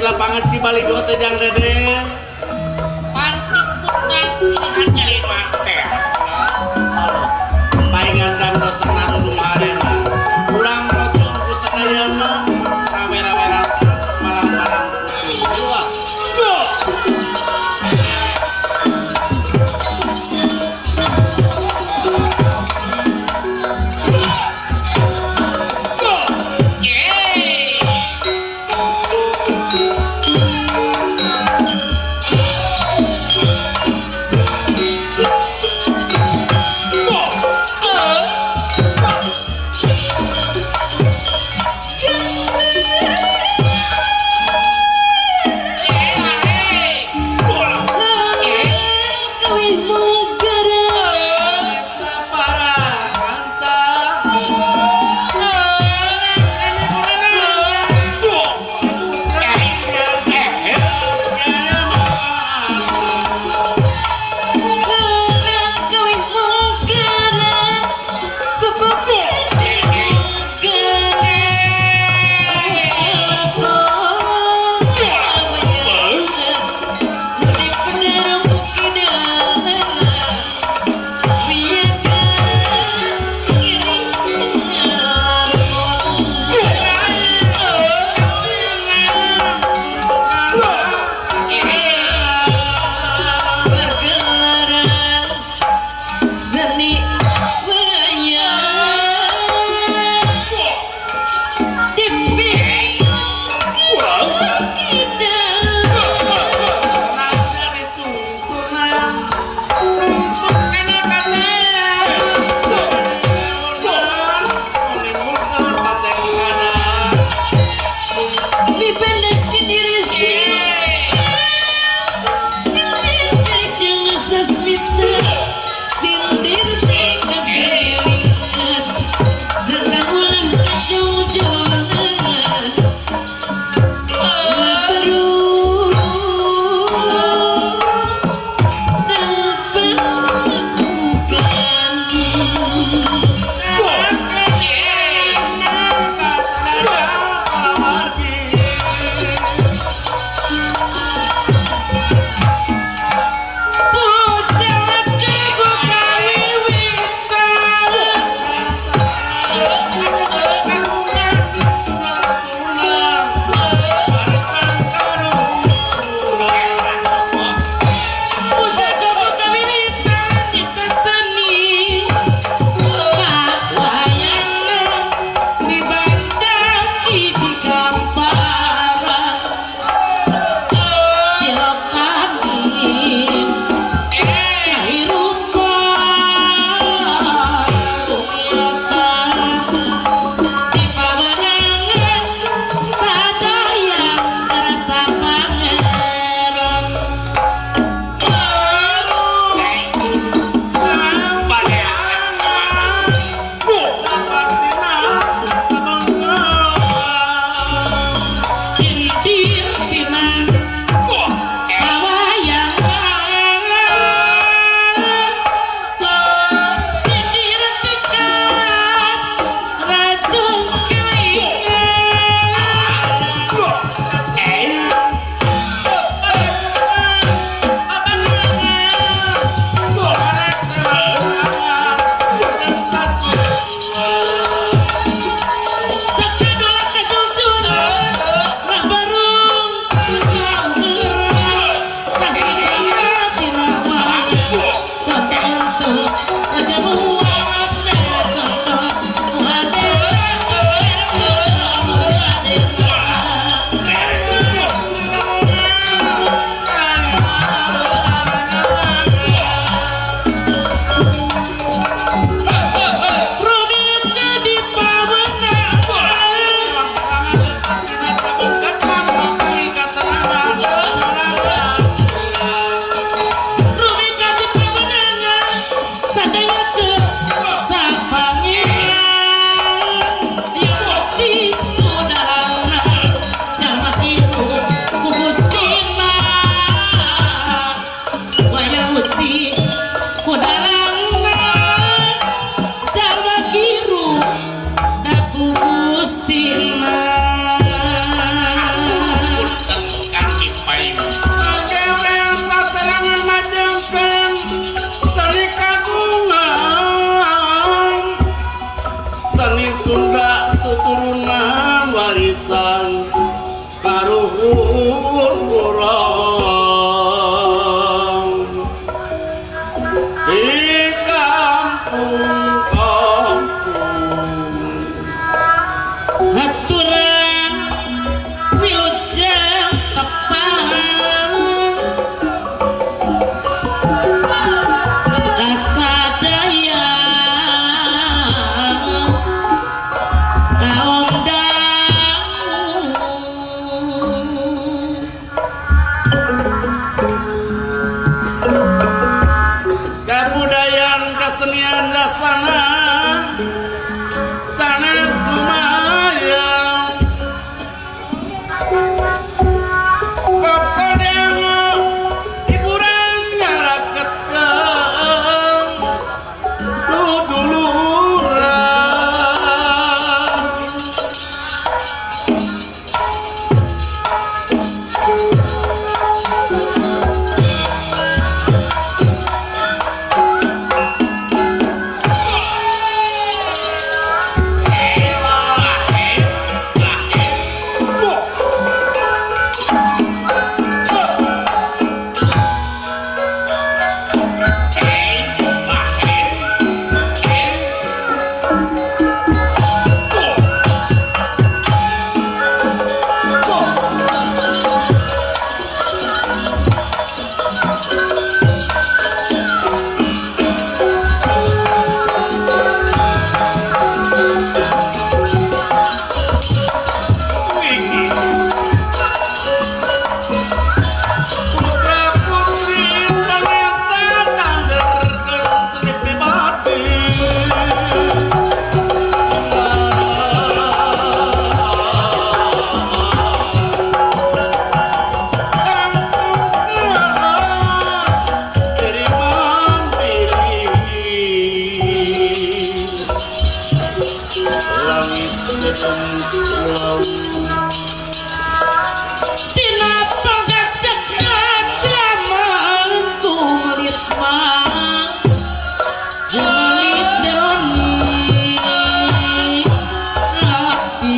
Lapangan Cibaligo teh Jang Deden. Pantik putan pilihan nyari teh. Paingan dangdosana narurung harerang. Urang rojong ku sadayana rawe-rawe rangkas malang-malang putu. Wah. Yeay. Sanjasana sanes lumayan pokoknya hiburan ngaraketkeun duduluran. Putra putri Indonesia tanggerkeun seni pribadi. Diri mandiri langit gedung pulau. Tina pangacekna jaman kulit mah kulit jeroni hati.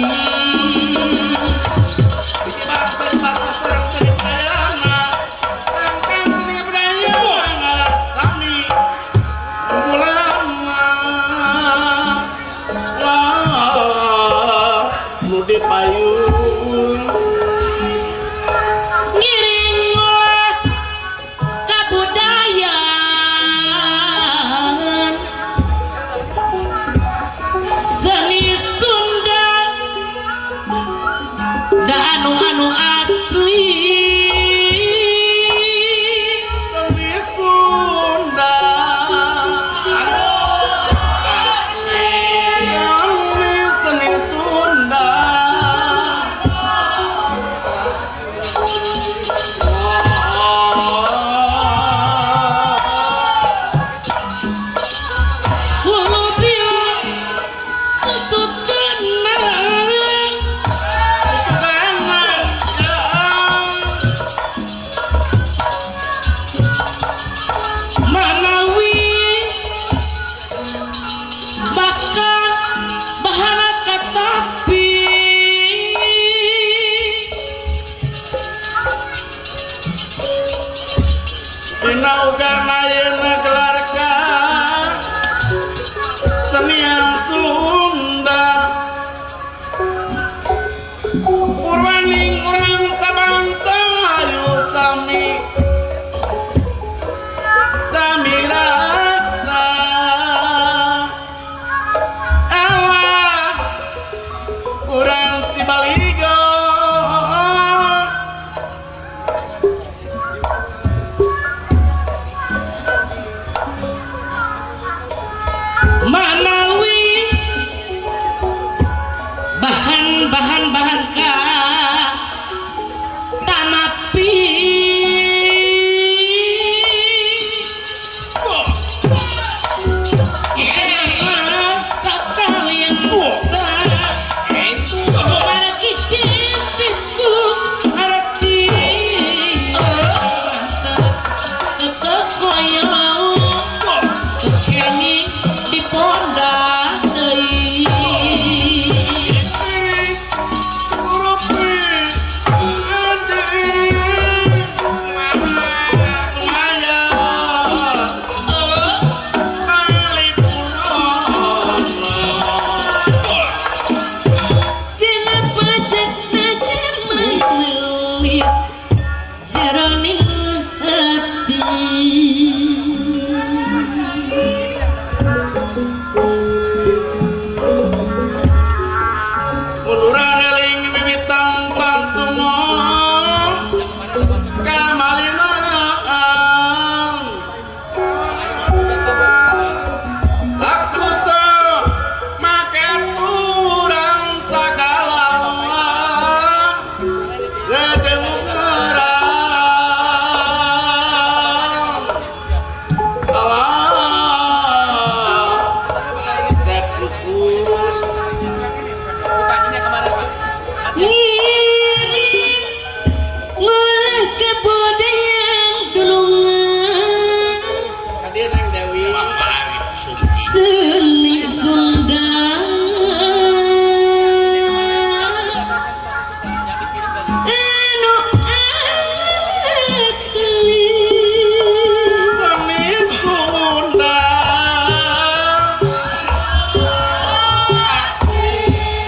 Payun ngiring ngolah kabudayaan seni Sunda da anu-anu asli. Seni Sunda, seni Sunda. Hulu biru susu kenang manawi bahkan bahana katapi. Dina ugana yeuna gelarkan senian Sunda purwaning urang sabangsa ayu sami sami raksa Allah urang Cibaligo. Manawi bahan-bahan bahan ka tamapi sakalian di ponda. Seni Sunda anu asli. Seni Sunda,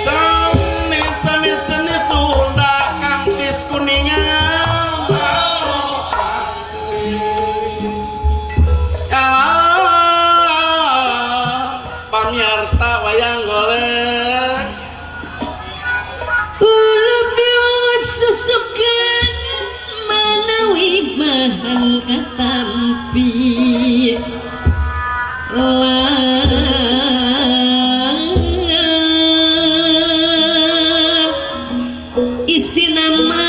seni seni seni Sunda kantis kuningan. Ah, pamiarta wayang golek. Ulu biung susukan manawi bahan katampi lan isi nama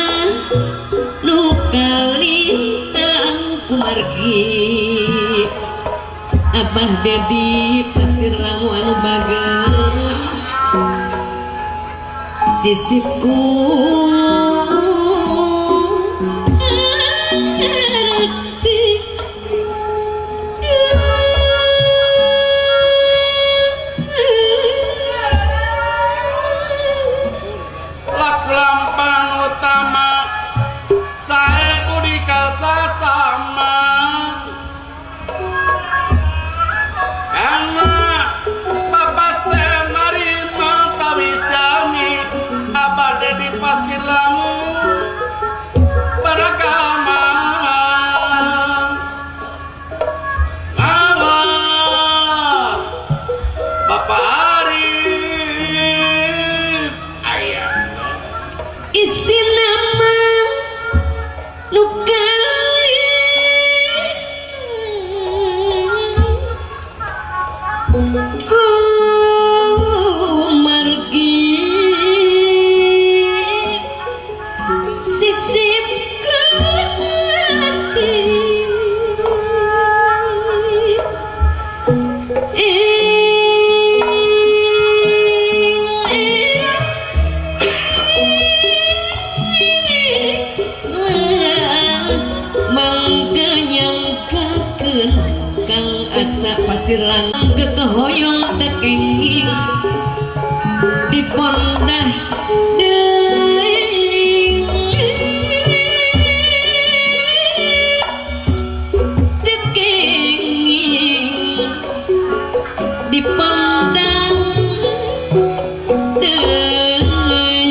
nu kalintang kumargi Abah Dedi Pasir Langu anu bager sisipku arti. Laku lampang utama sae budi kasasama karena bapas teh narima tawis jami Abah Dedi Pasir Langu beragama. Mama Bapak Arif ayah Isi nama nu kumargi sisip hati. Mangga nyangkakeun kang asa Pasir Langu gehoyong teu kenging dipondah deui teu kenging dipondang deui.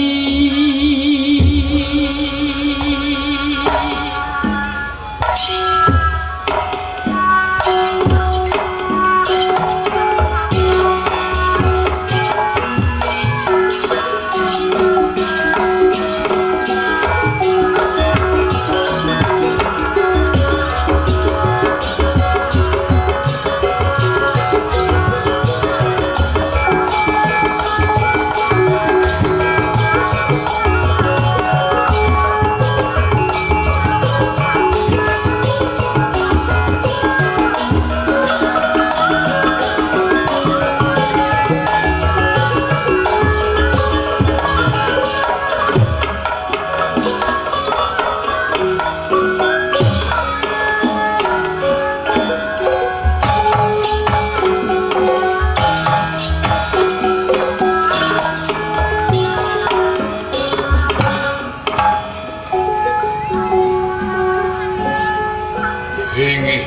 Inggih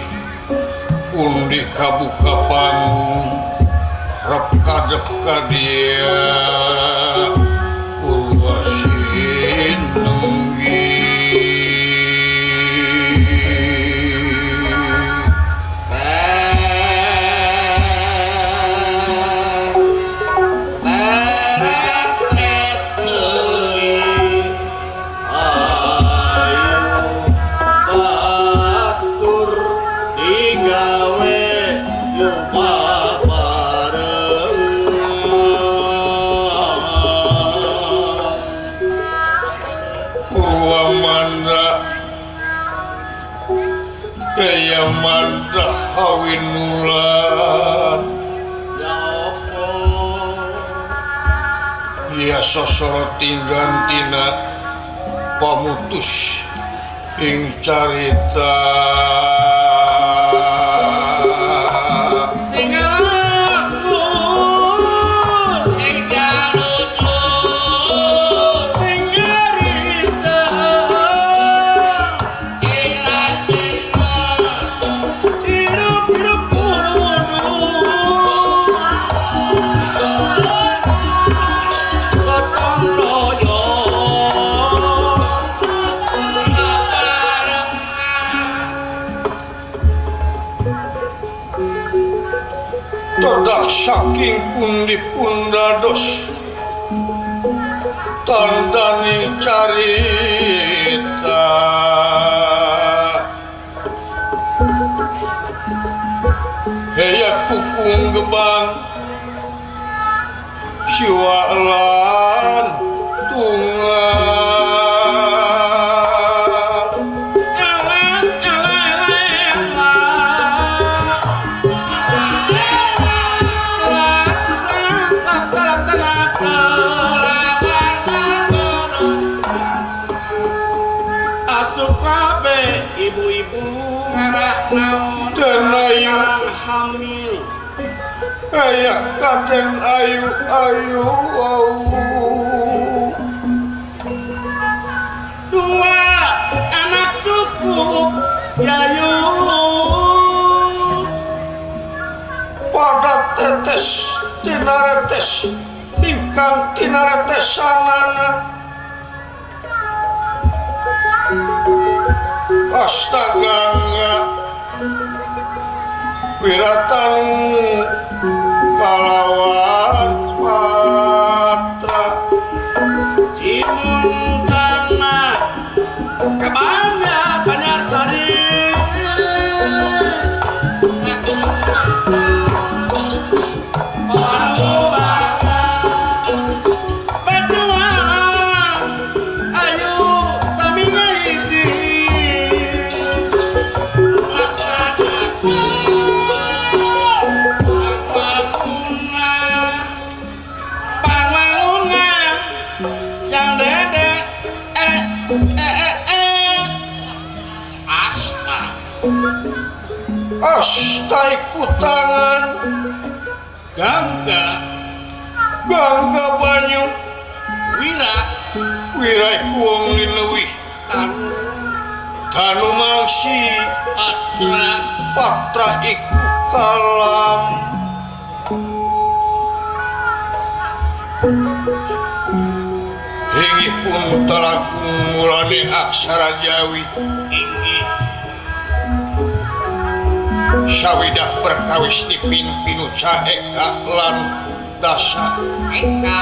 undi kabuka panggung rep kadep ka dia Urwasi nunggi. Batur digawe lupa bareng. Purwa Manda Daya Manda Hawinulan. Ya apa? Dia sosoro tinggantina pamutus ing carita. Sing Saking pundi-pun dados tandaning carita heya kukung gebang siwa lan tunggal. Ibu-ibu ngarah naon dan ayu ngarang hamil aya kaden ayu ayu au. Dua anak cukup yayu pada tetes tinaretes ingkang tinaretesanana. Astaganga wiratanu kalawan patra cimuncana kebanyak Banjarsari Asta iku tangan gangga gangga banyu wira wira iku wong linuwih tanu tanu mangsi patra patra iku kalam inggih pun talaku mulane aksara Jawi inggih sawidah perkawis dipin pinuca eka lan dasa eka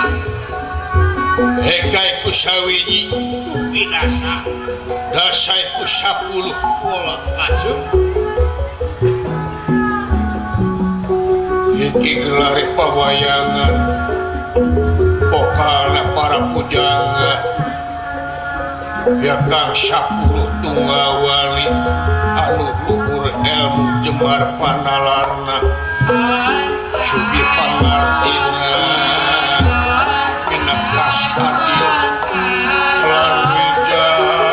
eka iku sawiji dasa dasa iku 10 pola lajeng iki gelare pawayangan pokalna para pujangga ya kang 10 tunggawali anu luhur ilmu jembar panalarna sugi pangartina pinekas adil lan bijaksana.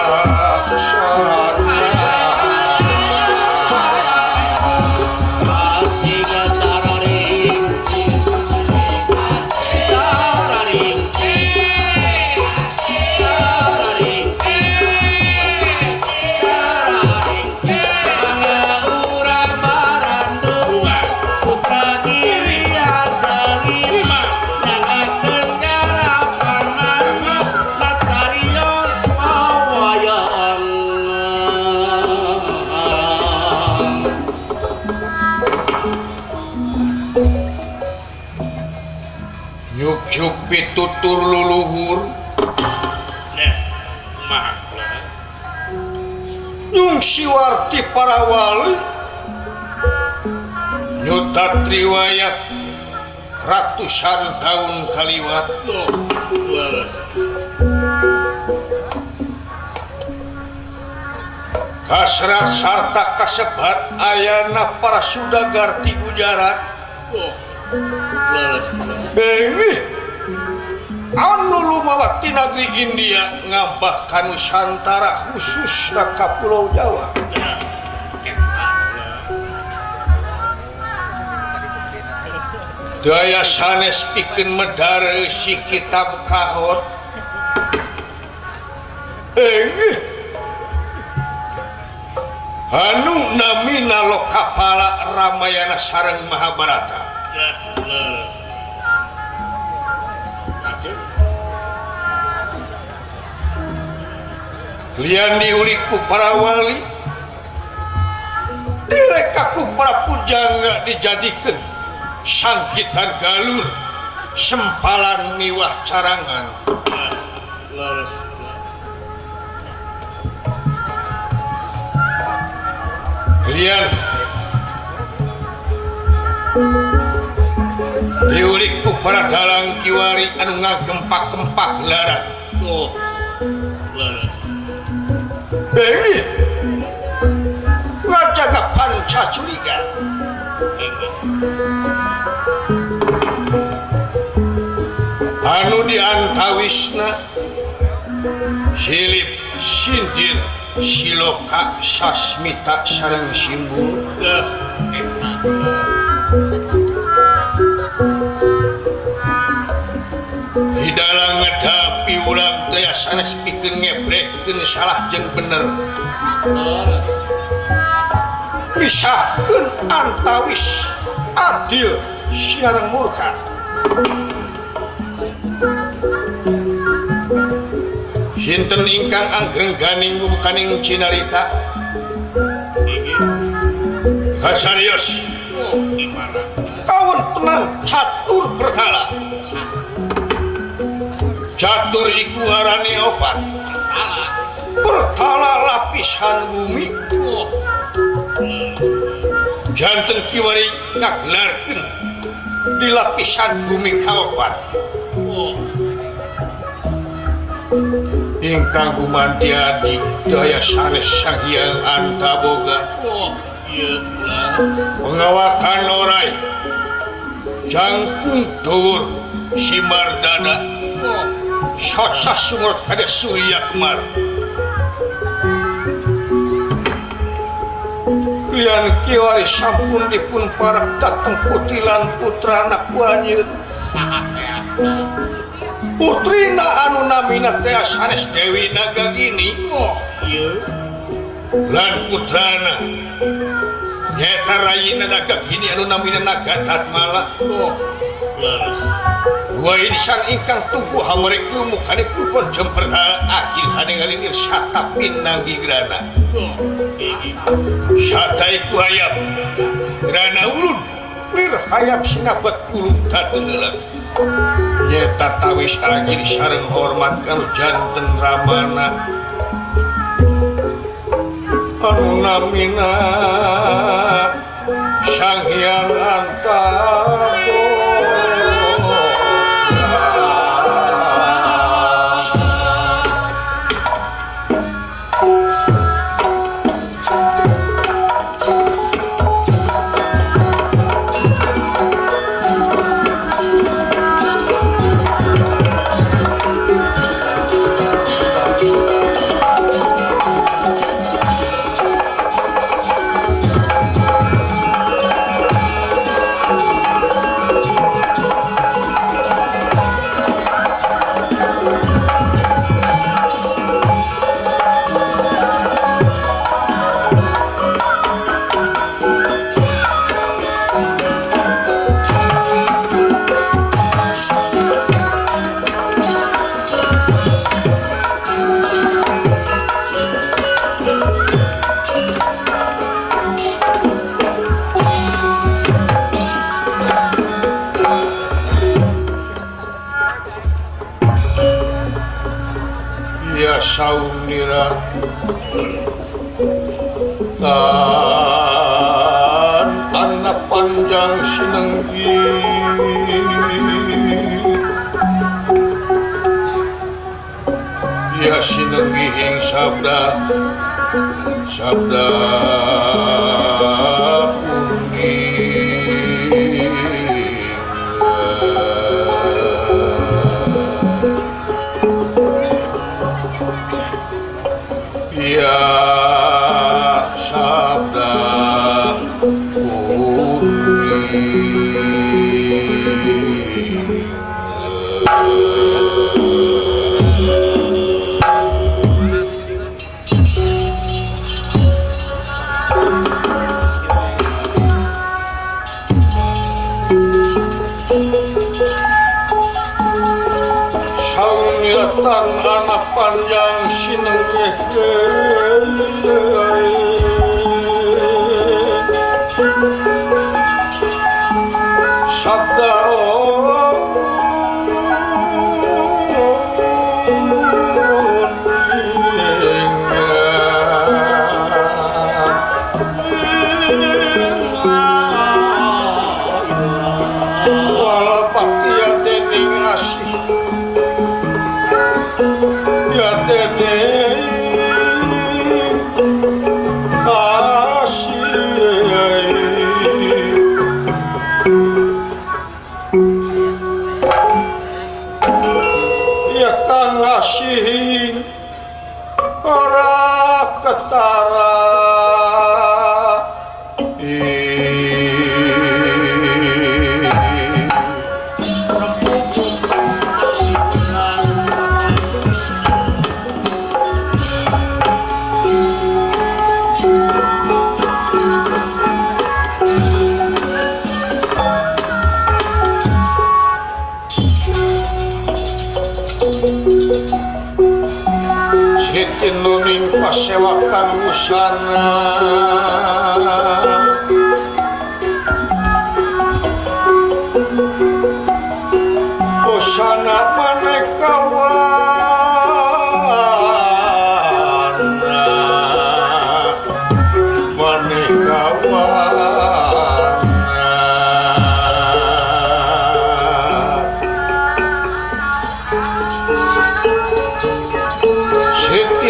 Nyuk pitutur luluhur nah makna nyung siwarti para wali nyutat riwayat ratusan tahun kaliwat kasrat sarta kasebat ayana para sudagar di Gujarat. Bengih anu lumawat di negeri India ngambah ka Nusantara khususna ka Pulau Jawa. Daya sanes pikeun medar si kitab kahot. Engih anu namina Lokapala Ramayana sareng Mahabharata. Lian diuliku para wali direkaku para pujangga dijadikan Sangkitan galur sempalan miwah carangan. Lian diulik ku para dalang kiwari anu ngagempak-gempak gelaran. Oh, leres. Bengi ngajaga panca curiga. Anu diantawisna silip sindir siloka sasmita sareng simbul. Di dalam ngadapi ulang teh sanes pikeun ngebrekkeun salah jeung bener. Misahkeun antawis adil sareng murka. Sinten ingkang anggreng ganing bukaning cinarita? Hasarios. Kawontenan catur berkala. Catur iku arane opat. Berkala lapisan bumi. Janten kiwari ngagelarkeun di lapisan bumi kaopat. Ingkang gumanti adi daya sanes Sang Hyang Antaboga. Pengawakan orai jangkung dhuwur Simardana soca sumur kada Surya Kemar. Lian kiwari sampun dipun parak dateng putri lan putra anak wanyeun. Putrina anu namina teh sanes Dewi Nagagini. Oh, ieu. Lan putrana nyaeta rayina Nagagini anu namina Nagadatmala. Oh, leres. Dua insan ingkang tunggu hamrek mukane pun jemper ajil haningalinir sata pinanggi grana. Oh, iki. Sata iku hayam grana ulun lir hayam sinabet ulun datengelan. Nyeta tawis ajil sareng hormat kanu janten ramana anu namina Sang Hyang Antaboga. Ya saunira tan tanah panjang sinenggi ya sinenggi ing sabda sabda ya sabda Sang anak panjang sinengge Ora ketara Nuning pasewakan busana busana maneka warna maneka warna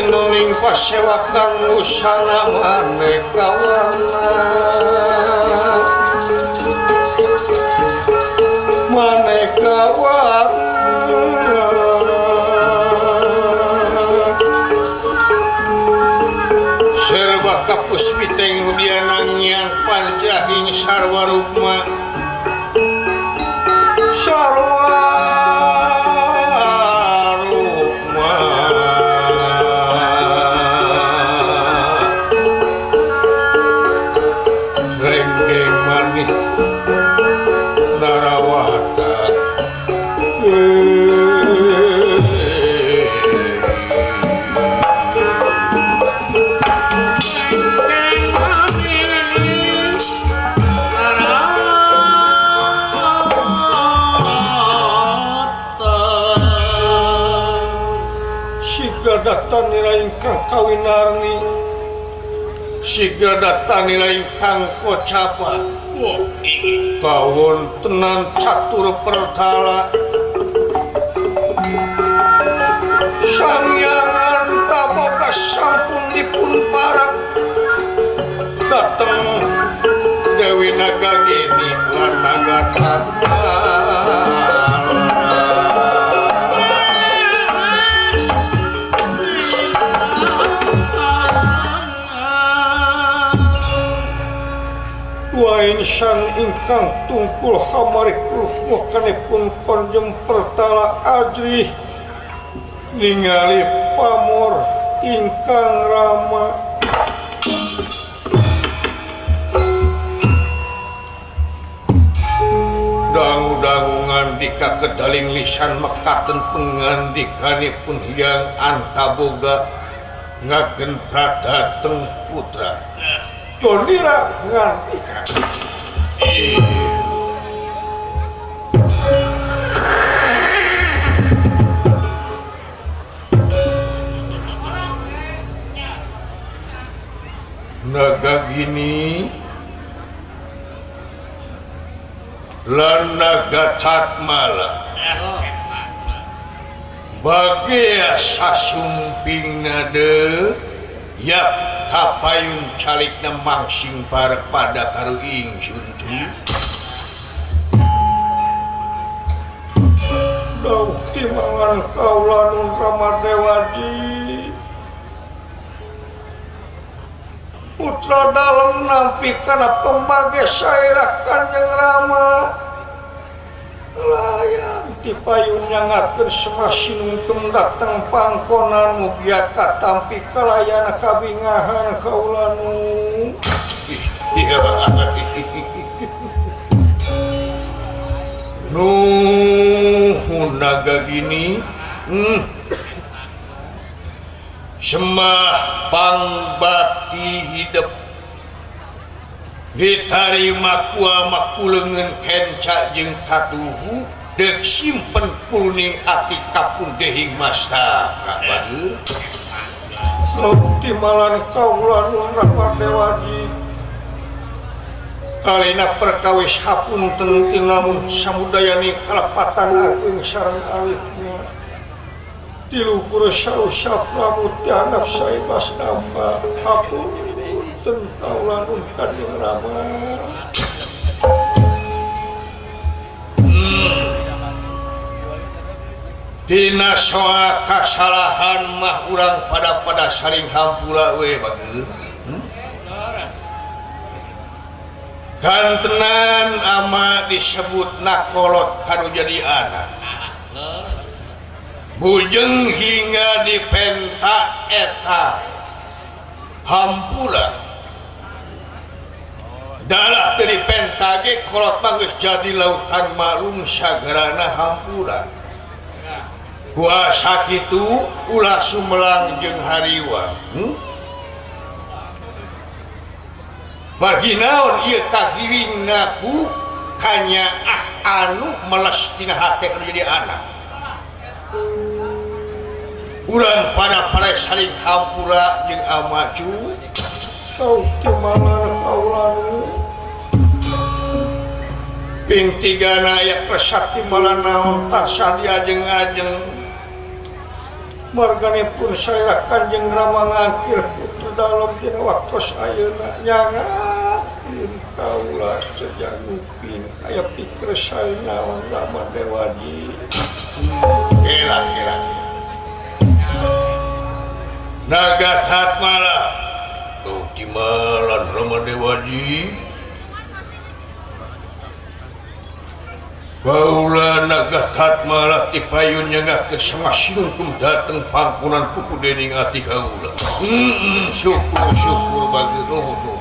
Nuning pasewakan busana maneka warna maneka warna serba kapus piteng hudianang yang panjahing sarwa rukma sarwa rukma Narawata Siga datanila ingkang kawinarni Siga datanila ingkang kocapa kawontenan catur pertala Sangyangan taboga sampun dipun parak dateng Dewi Nagagini lan Naga Insan ingkang tungkul hamari kuluh mukanipun konjem pertala ajrih ningali pamor ingkang rama dangu-dangu ngandika kedaling lisan mekaten pengandikanipun Hyang Antaboga ngagentra dateng putra Donira ngandika Naga gini lan naga Catmala bagea sasumpingna deui yap kapayun calikna mangsing parek pada karo ingsun Dauh timangan kaula nun Ramadewaji putra dalem nampi kana pembage sairah Kanjeng Rama layang tipayun nyangakeun semasinungkem dateng pangkonan mugia katampi kalayana kabingahan kaula nu nuhun naga gini Semah pangbati hidup Ditarima ku ama ku leungeun kenca jeung katuhu deuk simpen puluning ati kapundehing mastaka batur. Timalan kaula nun Rama Dewaji kalina perkawis hapunten tinamun samudayani kalepatan ageung sareng alitna tiluhur sausap lamut dihandap saibas dampa hapunten kaula nun Kanjeng Rama. Dina soal kasalahan mah urang pada saling hampura we bageun. Kantenan ama disebut nakolot kanu jadi anak. Bujeng hingga dipenta eta hampura. Dalah teu dipenta ge kolot mah geus jadi lautan malum sagarana hampura. Kuasa kitu ulah sumelang jeung hariwang. Margi naon ieu kagiringna ku kanyaah anu meles tina hate anu jadi anak. Urang pada pare saling hampura jeung amaju. Kau timalan kaulanu. Ping tigana aya resep timalan naon tansah diajeng-ajeng. Marganipun saya Kanjeng Rama ngangkir putu dalem dina waktos ayeuna nyangakeun kaula sejanguping aya pikir saya naon Rama Dewaji. Kela. Naga Tatmala tuh timalan Rama Dewaji. Kaula naga Tatmala tipayun nyanggakeun samasingkum dateng pangkunan kuku dening ati kaula. Syukur bagi nuhun.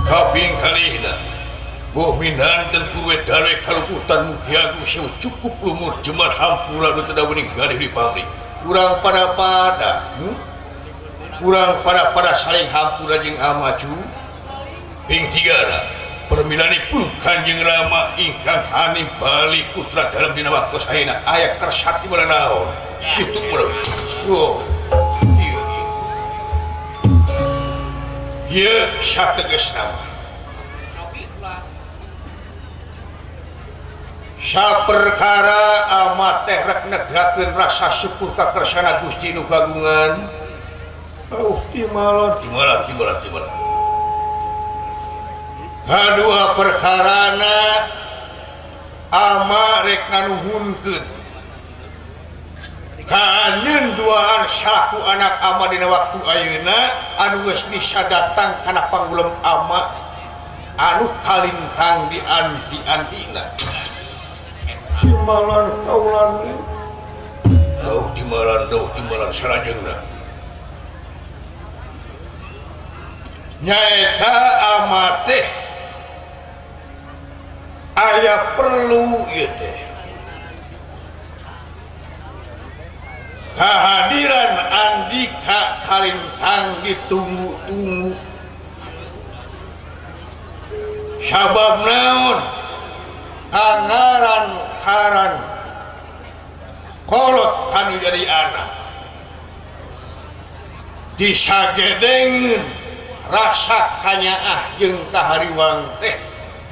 Kaping kalihna boh minanten kuwe dare kaluputan mugi agung sewu cukup lumur jemar hampura nu teu dawening garih di pamrih. Urang pada-pada, urang pada-pada saling hampura jeung amaju. Ping tigana permilanipun Kanjeng Rama ingkang hanim bali putra dalam dina waktu saena aya kersati bola naon itu urang. Oh ieu ieu sategesna saperkara ama teh rek negakeun rasa syukur ka kersana Gusti nu kagungan. Oh timalan. Kadua perkarana ama rek nganuhunkeun kaanyeun duaan salaku anak ama dina waktu ayeuna anu geus bisa datang kana panggulem ama anu kalintang di anti-antina. Timalan kaulan dauh timalan salajengna nyaeta ama teh aya perlu ieu teh kehadiran Andika kalintang ditunggu-tunggu sabab naon pangaran karan kolot kanu jadi anak disagedeng rasa kanyaah jeung kahariwang teh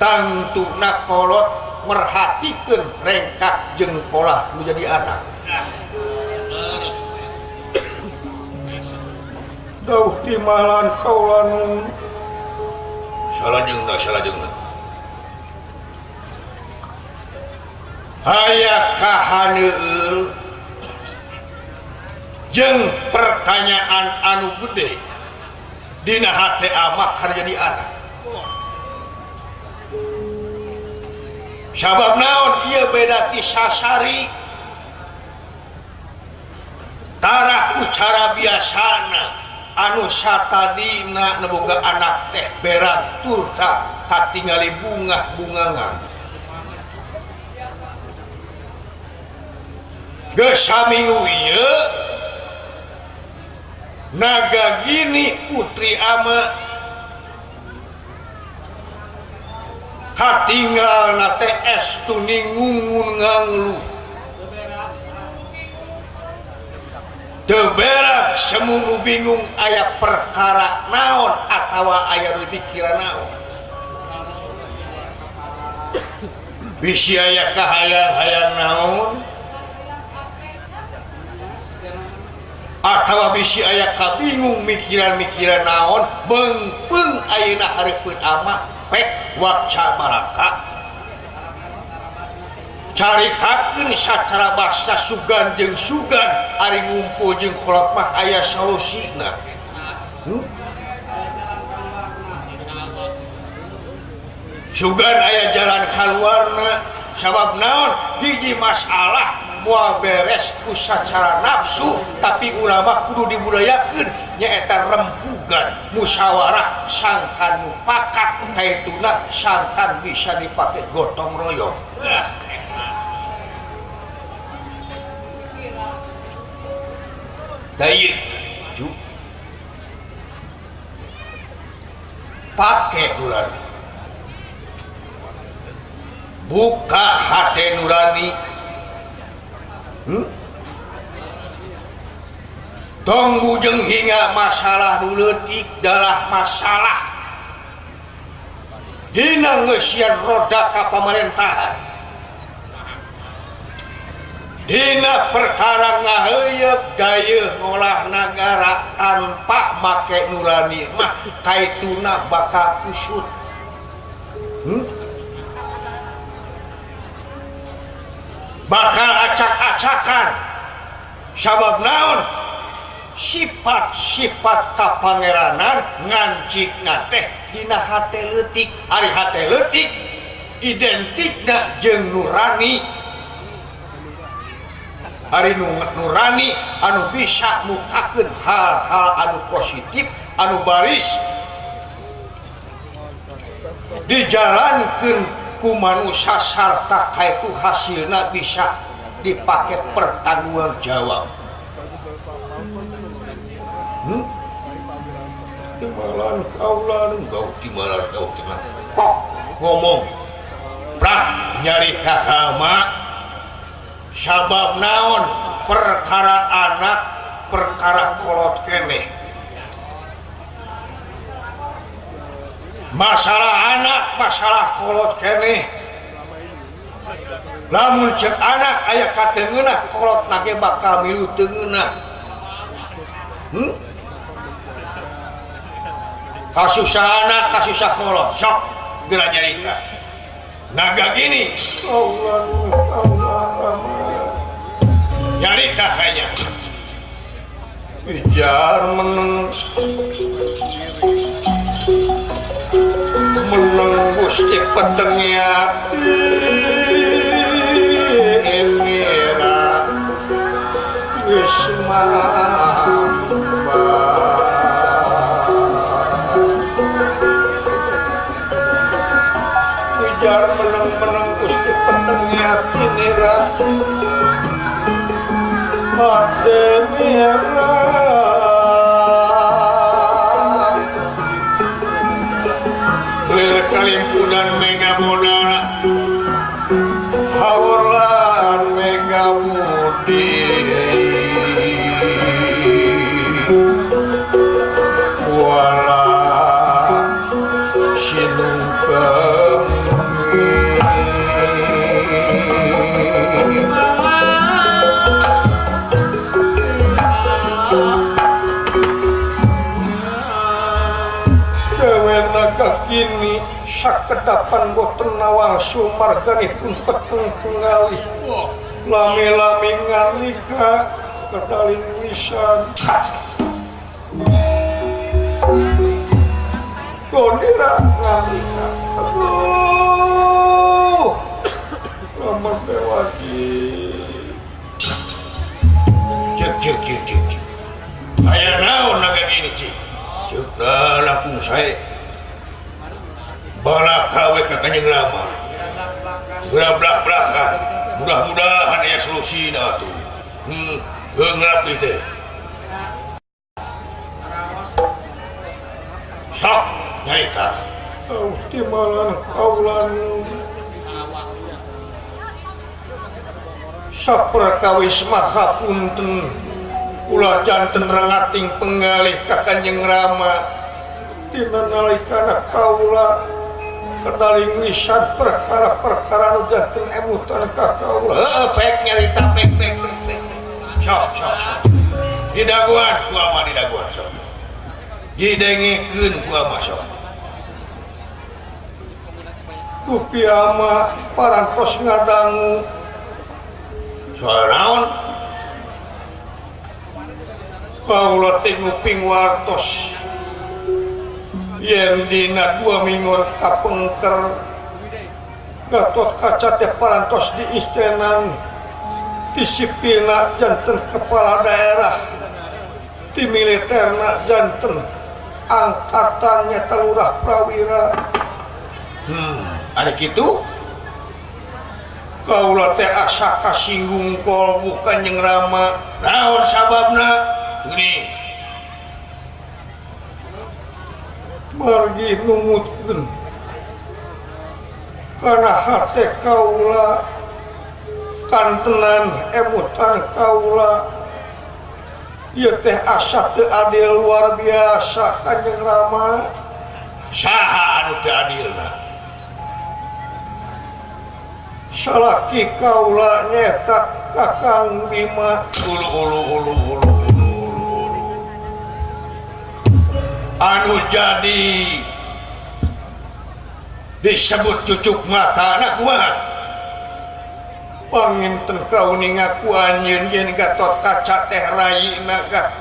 tangtuna kolot merhatikeun rengkak jeung polah nu jadi anak. Dauh timalan kaulanu salajengna aya kahaneul jeung pertanyaan anu gede dina hate amak har jadi anak. Sabab naon ieu beda ti sasari tarah ku cara biasana anu satadina nu boga anak teh berat turta katingali bungah-bungangan. Geus saminggu ieu naga gini putri ama Katinggal na teh estu ningungun nganglu. Teu berak semu bingung aya perkara naon atawa aya nu pikiran naon. Bisi aya kahayang-hayang naon atawa bisi aya kabingung mikiran-mikiran naon beungpeung ayeuna hareupeun ama pek wakca baraka caritakeun sacara basa sugan jeung sugan ari ngumpul jeung kolot mah aya solusina. Sugan aya jalan kaluarna sabab naon hiji masalah moal beres ku sacara nafsu tapi ulama kudu dibudayakeun nyaeta rempugan musyawarah sangkan mufakat kaituna sangkan bisa dipake gotong royong. Dayeuh pake nurani buka hati nurani. Tong bujeng hingga masalah nu leutik dalah masalah dina ngeusian roda ka pamarentahan dina perkara ngaheuyeuk dayeuh ngolah nagara tanpa make nurani mah kaituna bakal kusut. Bakal acak-acakan sabab naon sifat-sifat kapangeranan ngancikna teh dina hate leutik ari hate leutik identikna jeung nurani ari nurani anu bisa mukakeun hal-hal anu positif anu baris dijalankeun ku manusia sarta kaitu hasilna bisa dipake pertanggung jawab. Timalan kaulan gau timalan gau timalan kok ngomong prak nyari kakama sabab naon perkara anak perkara kolot keneh masalah anak masalah kolot keneh lamun cek anak aya katengeunah kolot nage bakal milu tengeunah. Kasusah anak kasusah kolot sok geura nyarita naga gini Allah Allah nyarita kayaknya bijar meneng meneng Gusti petenge ati nira wis bijar meneng-meneng Gusti petenge ati nira ate nira lir kalimpunan mega bonana hawurlan mega budi wala sinungkeng. Kini sakedapan boten nawang sumarganipun peteng pengalih lami-lami ngarlika kedaling lisan gondira ngarlika aduh lamun dewaki cek cek cek cek cek aya naon naga gini cek cek langkung sae balaka we ka Kanjeng Rama geura blak-blakan mudah-mudahan aya solusina atuh. Geungrap deui teh sok nyarita Au timalan kaulan saperkawis maha punten ulah janten rengating penggalih ka Kanjeng Rama dina nalikana kaula kedaling wisan perkara-perkara nu janten emutan ka kaula. Heuh pek nyarita pek pek pek pek. Sok sok sok. Didaguan ku ama didaguan sok. Didengekeun ku ama sok. Dupi ama parantos ngadangu soal naon? Kaula teh nguping wartos yen dina 2 minggu kapengker Gatot Kaca teh parantos diistenan disipilna janten kepala daerah di militerna janten angkatannya lurah prawira. Ada kitu? Kaula teh asa kasinggung kolbu Kanjeng Rama. Naon sababna? Geuning. Margi numutkeun kana hate kaula kantenan emutan kaula ieu teh asa teu adil luar biasa Kanjeng Rama. Saha anu teu adilna? Salaki kaula nyeta Kakang Bima. Ulu ulu ulu ulu ulu anu jadi disebut cucuk mata anak kumaha? Panginten kauninga ku anjeun yen Gatot Kaca teh rayina gat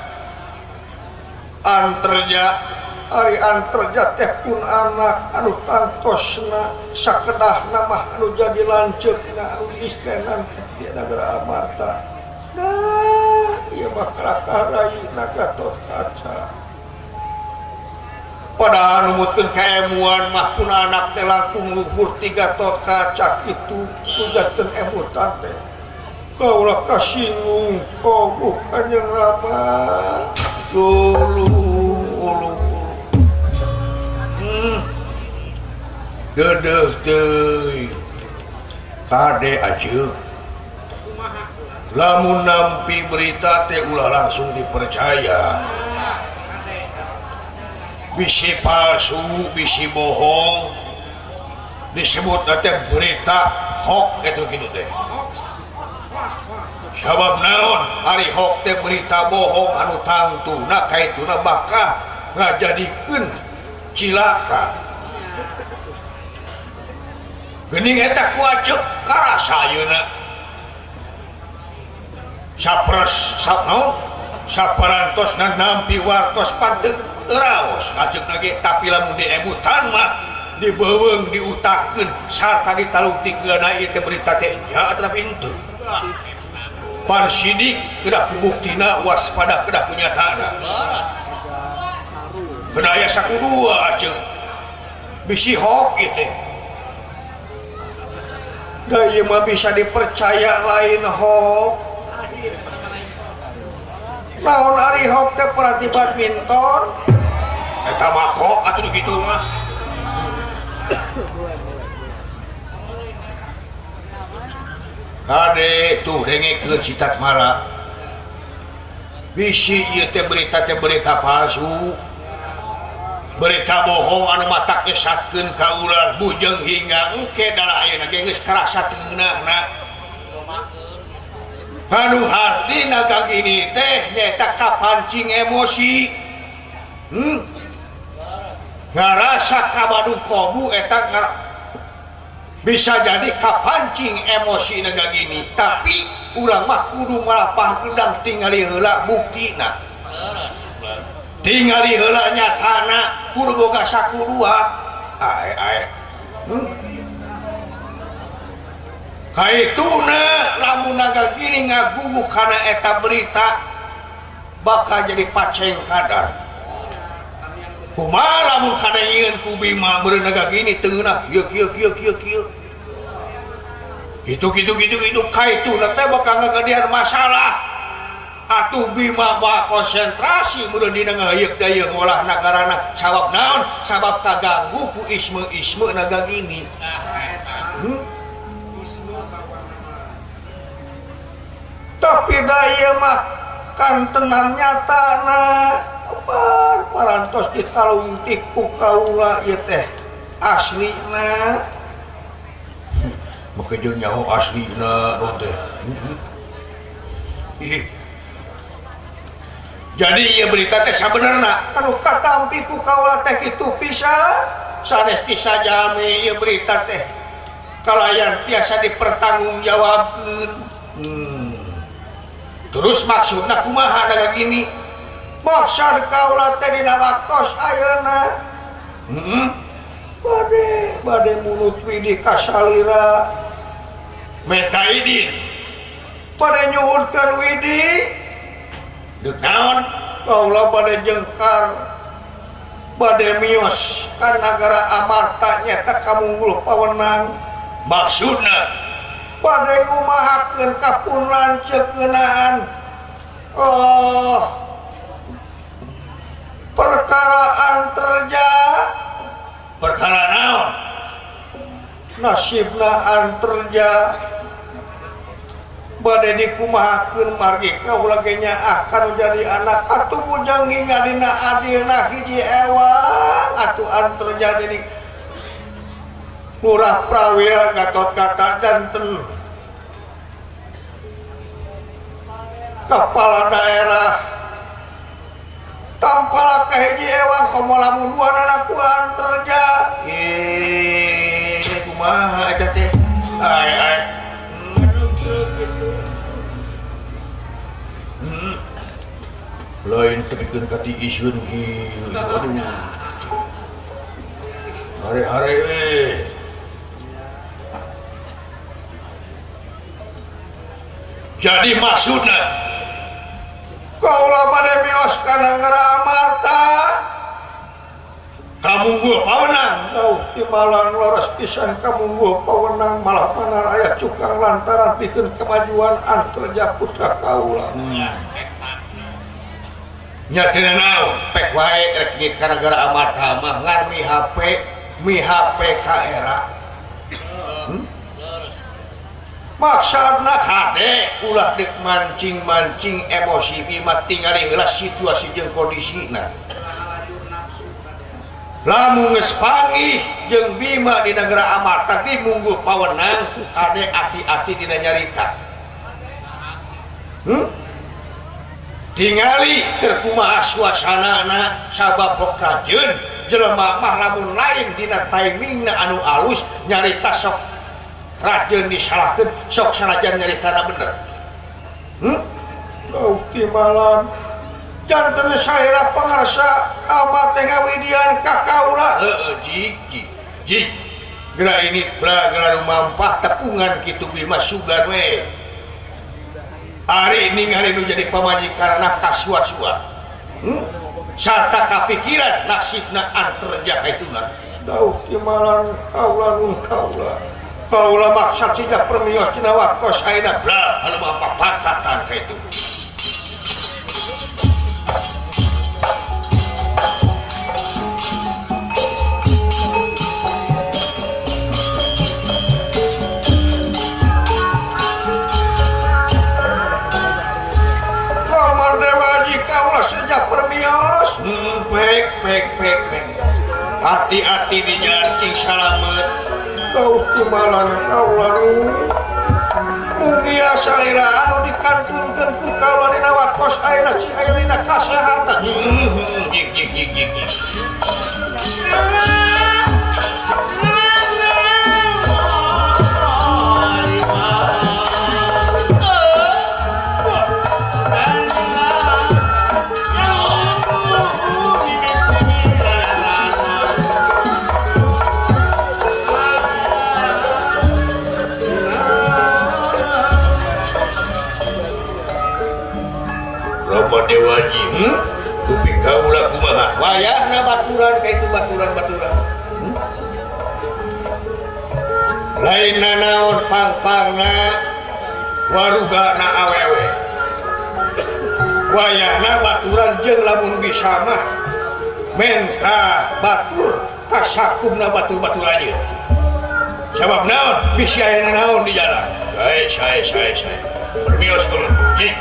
Anterja. Ari Anterja teh pun anak anu tangtosna sakedahna mah anu jadi lanceukna anu diistrenan teh di Nagara Amarta. Nah, ieu mah kalakah rayina Gatot Kaca. Padahal numutkeun kaemuan mah pun anak teh langkung luhur ti Gatot Kaca kitu janten emutan teh. Kaula kasinggung kobuh Kanjeng Rama. Ulu ulu. Dedeuh teuing. Kade aceuk. Lamun nampi berita teh ulah langsung dipercaya. Bisi palsu, bisi bohong, disebut teh berita hoax itu gitu teh. Sabab naon? Ari hoax teh berita bohong anu tangtuna kaituna bakal ngajadikeun cilaka. Geuning eta ku aceuk karasa ayeuna. Sapres sapno saparantosna nampi wartos panteu raos aceuk lagi tapi lamun diemutan mah dibeuweung diutahkeun sarta ditalungtikeun ieu teh berita teh nya atapi henteu. Pan sidik kedah ku buktina waspada kedah ku nyatana. Kedah aya sakudua aceuk. Bisi hoax ieu teh. Da ieu mah bisa dipercaya lain hoax. Naon ari hoax teh pelatih badminton? Eta mah kok atuh kitu mah. Kade tuh dengekeun si Tatmara. Bisi ieu teh berita palsu. Berita bohong anu matak nyesatkeun ka urang bujeng hingga engke dalah ayeuna ge geus karasa teu ngeunahna. Anu hartina gini teh nyaeta kapancing emosi. Ngarasa kabadu kobu eta bisa jadi kapancing emosi naga gini, tapi urang mah kudu malapah gedang tingali heula buktina. Tingali heula nyatana kudu boga sakudua. Ae ae. Kaituna lamun naga gini ngagugu kana eta berita bakal jadi paceng kadar. Kumaha lamun kadengeun ku Bima meureun naga gini teu ngeunah kieu kieu kieu kieu kieu. Kitu kitu kitu kitu kaituna teh bakal ngagadian masalah. Atuh Bima mah konsentrasi meureun dina ngayeuk dayeuh ngolah nagarana sabab naon? Sabab kaganggu ku isme-isme naga gini. Tapi da ieu mah kantenan nyatana parantos ditalungtik ku kaula ieu teh aslina. Make jeung nyaho aslina teh. Jadi ieu berita teh sabenerna anu katampi ku kaula teh kitu pisan sanes ti sajami ieu berita teh kalayan biasa dipertanggungjawabkeun. Terus maksudna kumaha naga gini? Maksud kaula teh dina waktos ayeuna. Bade mulut widi kasalira menta idin. Bade nyuhunkeun widi. Deuk naon? Kaula bade jengkar bade mios ka nagara Amarta nyata kamunggul pawenang. Maksudna bade ngumahakeun kapun lanceuk ngeunaan oh perkara Anterja. Perkara naon? Nasibna Anterja bade dikumahakeun margi kaula ge nyaah kanu jadi anak atuh bujang hingga dina adilna hiji ewang atuh Anterja jadi Lurah Prawira Gatot Kaca janten kepala daerah tampala ka hiji ewang komo lamun duanana ku Anterja. Kumaha eta teh? Ai ai. Lain tepikeun ka ti isun kieu. Aduh. Hare-hare we. Jadi maksudna kaula bade mios ka nagara Amarta kamunggul pawenang. Dauh timalan leres pisan kamunggul pawenang malah manar aya cukang lantaran pikeun kemajuan Anterja putra kaula. Nya teu naon pek wae rek di ka nagara Amarta mah ngan mi HP mi HP ka era. Maksudna kade ulah deuk mancing-mancing emosi Bima tingali heula situasi jeung kondisina. Lamun geus panggih jeung Bima di nagara Amarta di munggul pawenang kade ati-ati dina nyarita. Tingali keur kumaha suasanana sabab kajeun jelema mah lamun lain dina timingna anu alus nyarita sok rajeun disalahkeun sok sanajan nyaritana bener. Dauh timalan janten saera pangarsa amat teh ngawidian ka kaula. Heueuh jik jik jik geura ini bra geura rumampah tepungan kitu Bima sugan we. Ari ningali nu jadi pamajikanna kasuat-suat. Sarta kapikiran nasibna Anterja kaituna. Dauh timalan kaula nun kaula. Kaula maksad siga permios dina waktos ayeuna bra anu mah pakatan kaitu. Kamar Dewaji kaula sejak permios. Pek pek pek pek. Hati-hati di jalan cing salamet. Dauh timalan kaula nu mugia salira anu dikantunkeun ku kaula dina waktos ayeuna cing aya dina kasehatan. Jik jik jik jik. Rama Dewaji, Kupi kaula kumaha? Wayahna baturan ka itu baturan-baturan. Lain nanaon pang-pangna warugana awewe. Wayahna baturan jeung lamun bisa mah menta batur kasakumna batur-batur aja. Sabab naon bisi aya naon di jalan. Saya saya saya. Permios ulun. Cik.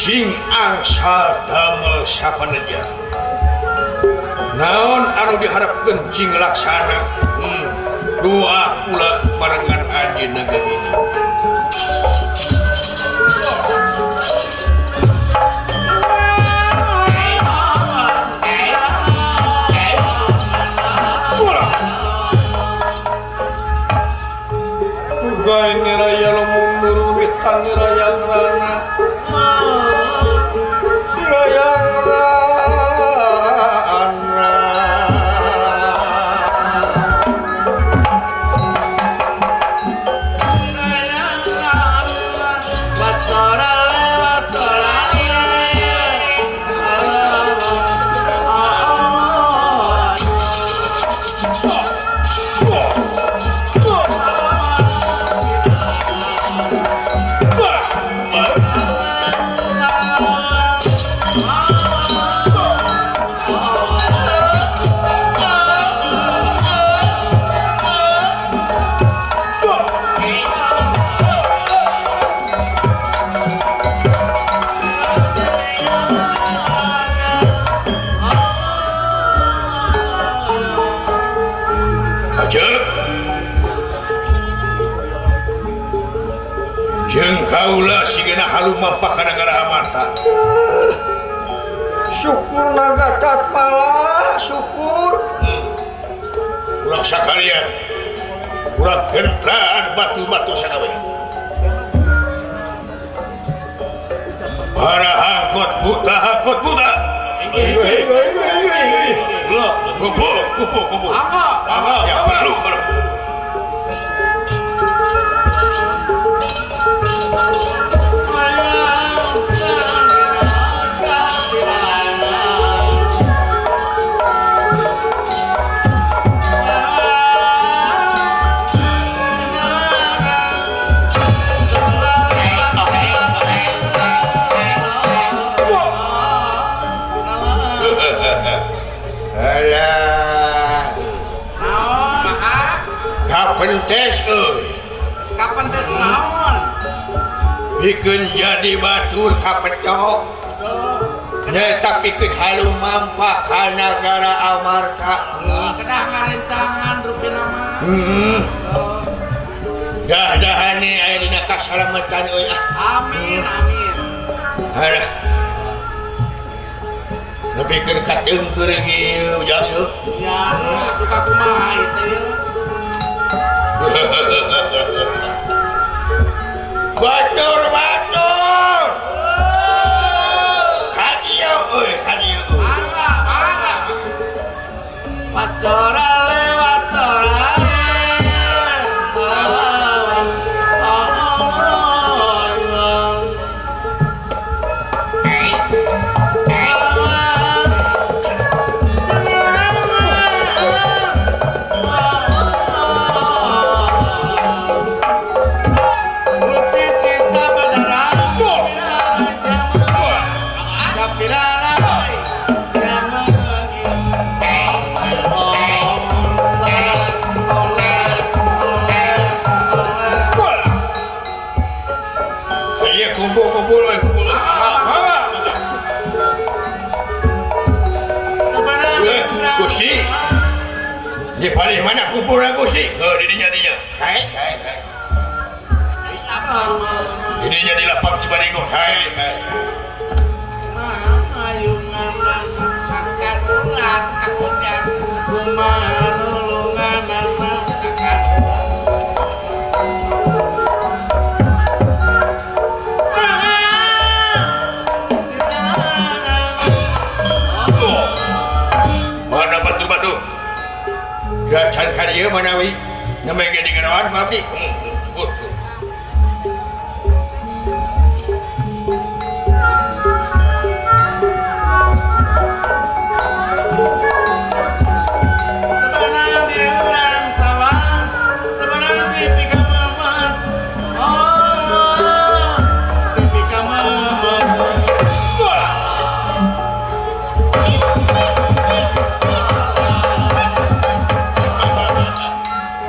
Sing angsa damel sapaneja. Naon anu diharapkeun cing laksana? Doa pula barengan anjeunna gini. Tugai niraya lumundur witan niraya rana. Jeung kaula sigana halumampah kana negara Amarta. Syukur naga tatmala, syukur. Urang sakalian, urang gentraan batu-batu sakabeh. Para angkot buta, angkot buta. Kumpul, kumpul, kumpul. Anggo, ya perlu kalau. Kapentes euy. Kapentes naon? Pikeun jadi batur kapetok. Nyaeta pikeun halumampah ka nagara Amarta. Kedah ngarencangan rupina mah. Heeh. Dah-dahane aya dina kasalametan euy ah. Amin amin. Halah. Nepikeun ka teungkeur ieu ujang ieu. Ya, suka kumaha ieu teh ieu. Batur batur. Kadieu euy, kadieu. Mangga, mangga. Pasorale, pasorale. Di palih mana kumpul Gusti? Heuh di dinya dinya. Hae hae hae. Di dinya di lapang Cibadego. Hae hae. Mana batu-batu? Gacan karieu manawi namanya ge digerawan ku abdi. Syukur. Tebenang di urang sawah, tebenang di pikamaman. Oh, di pikamaman.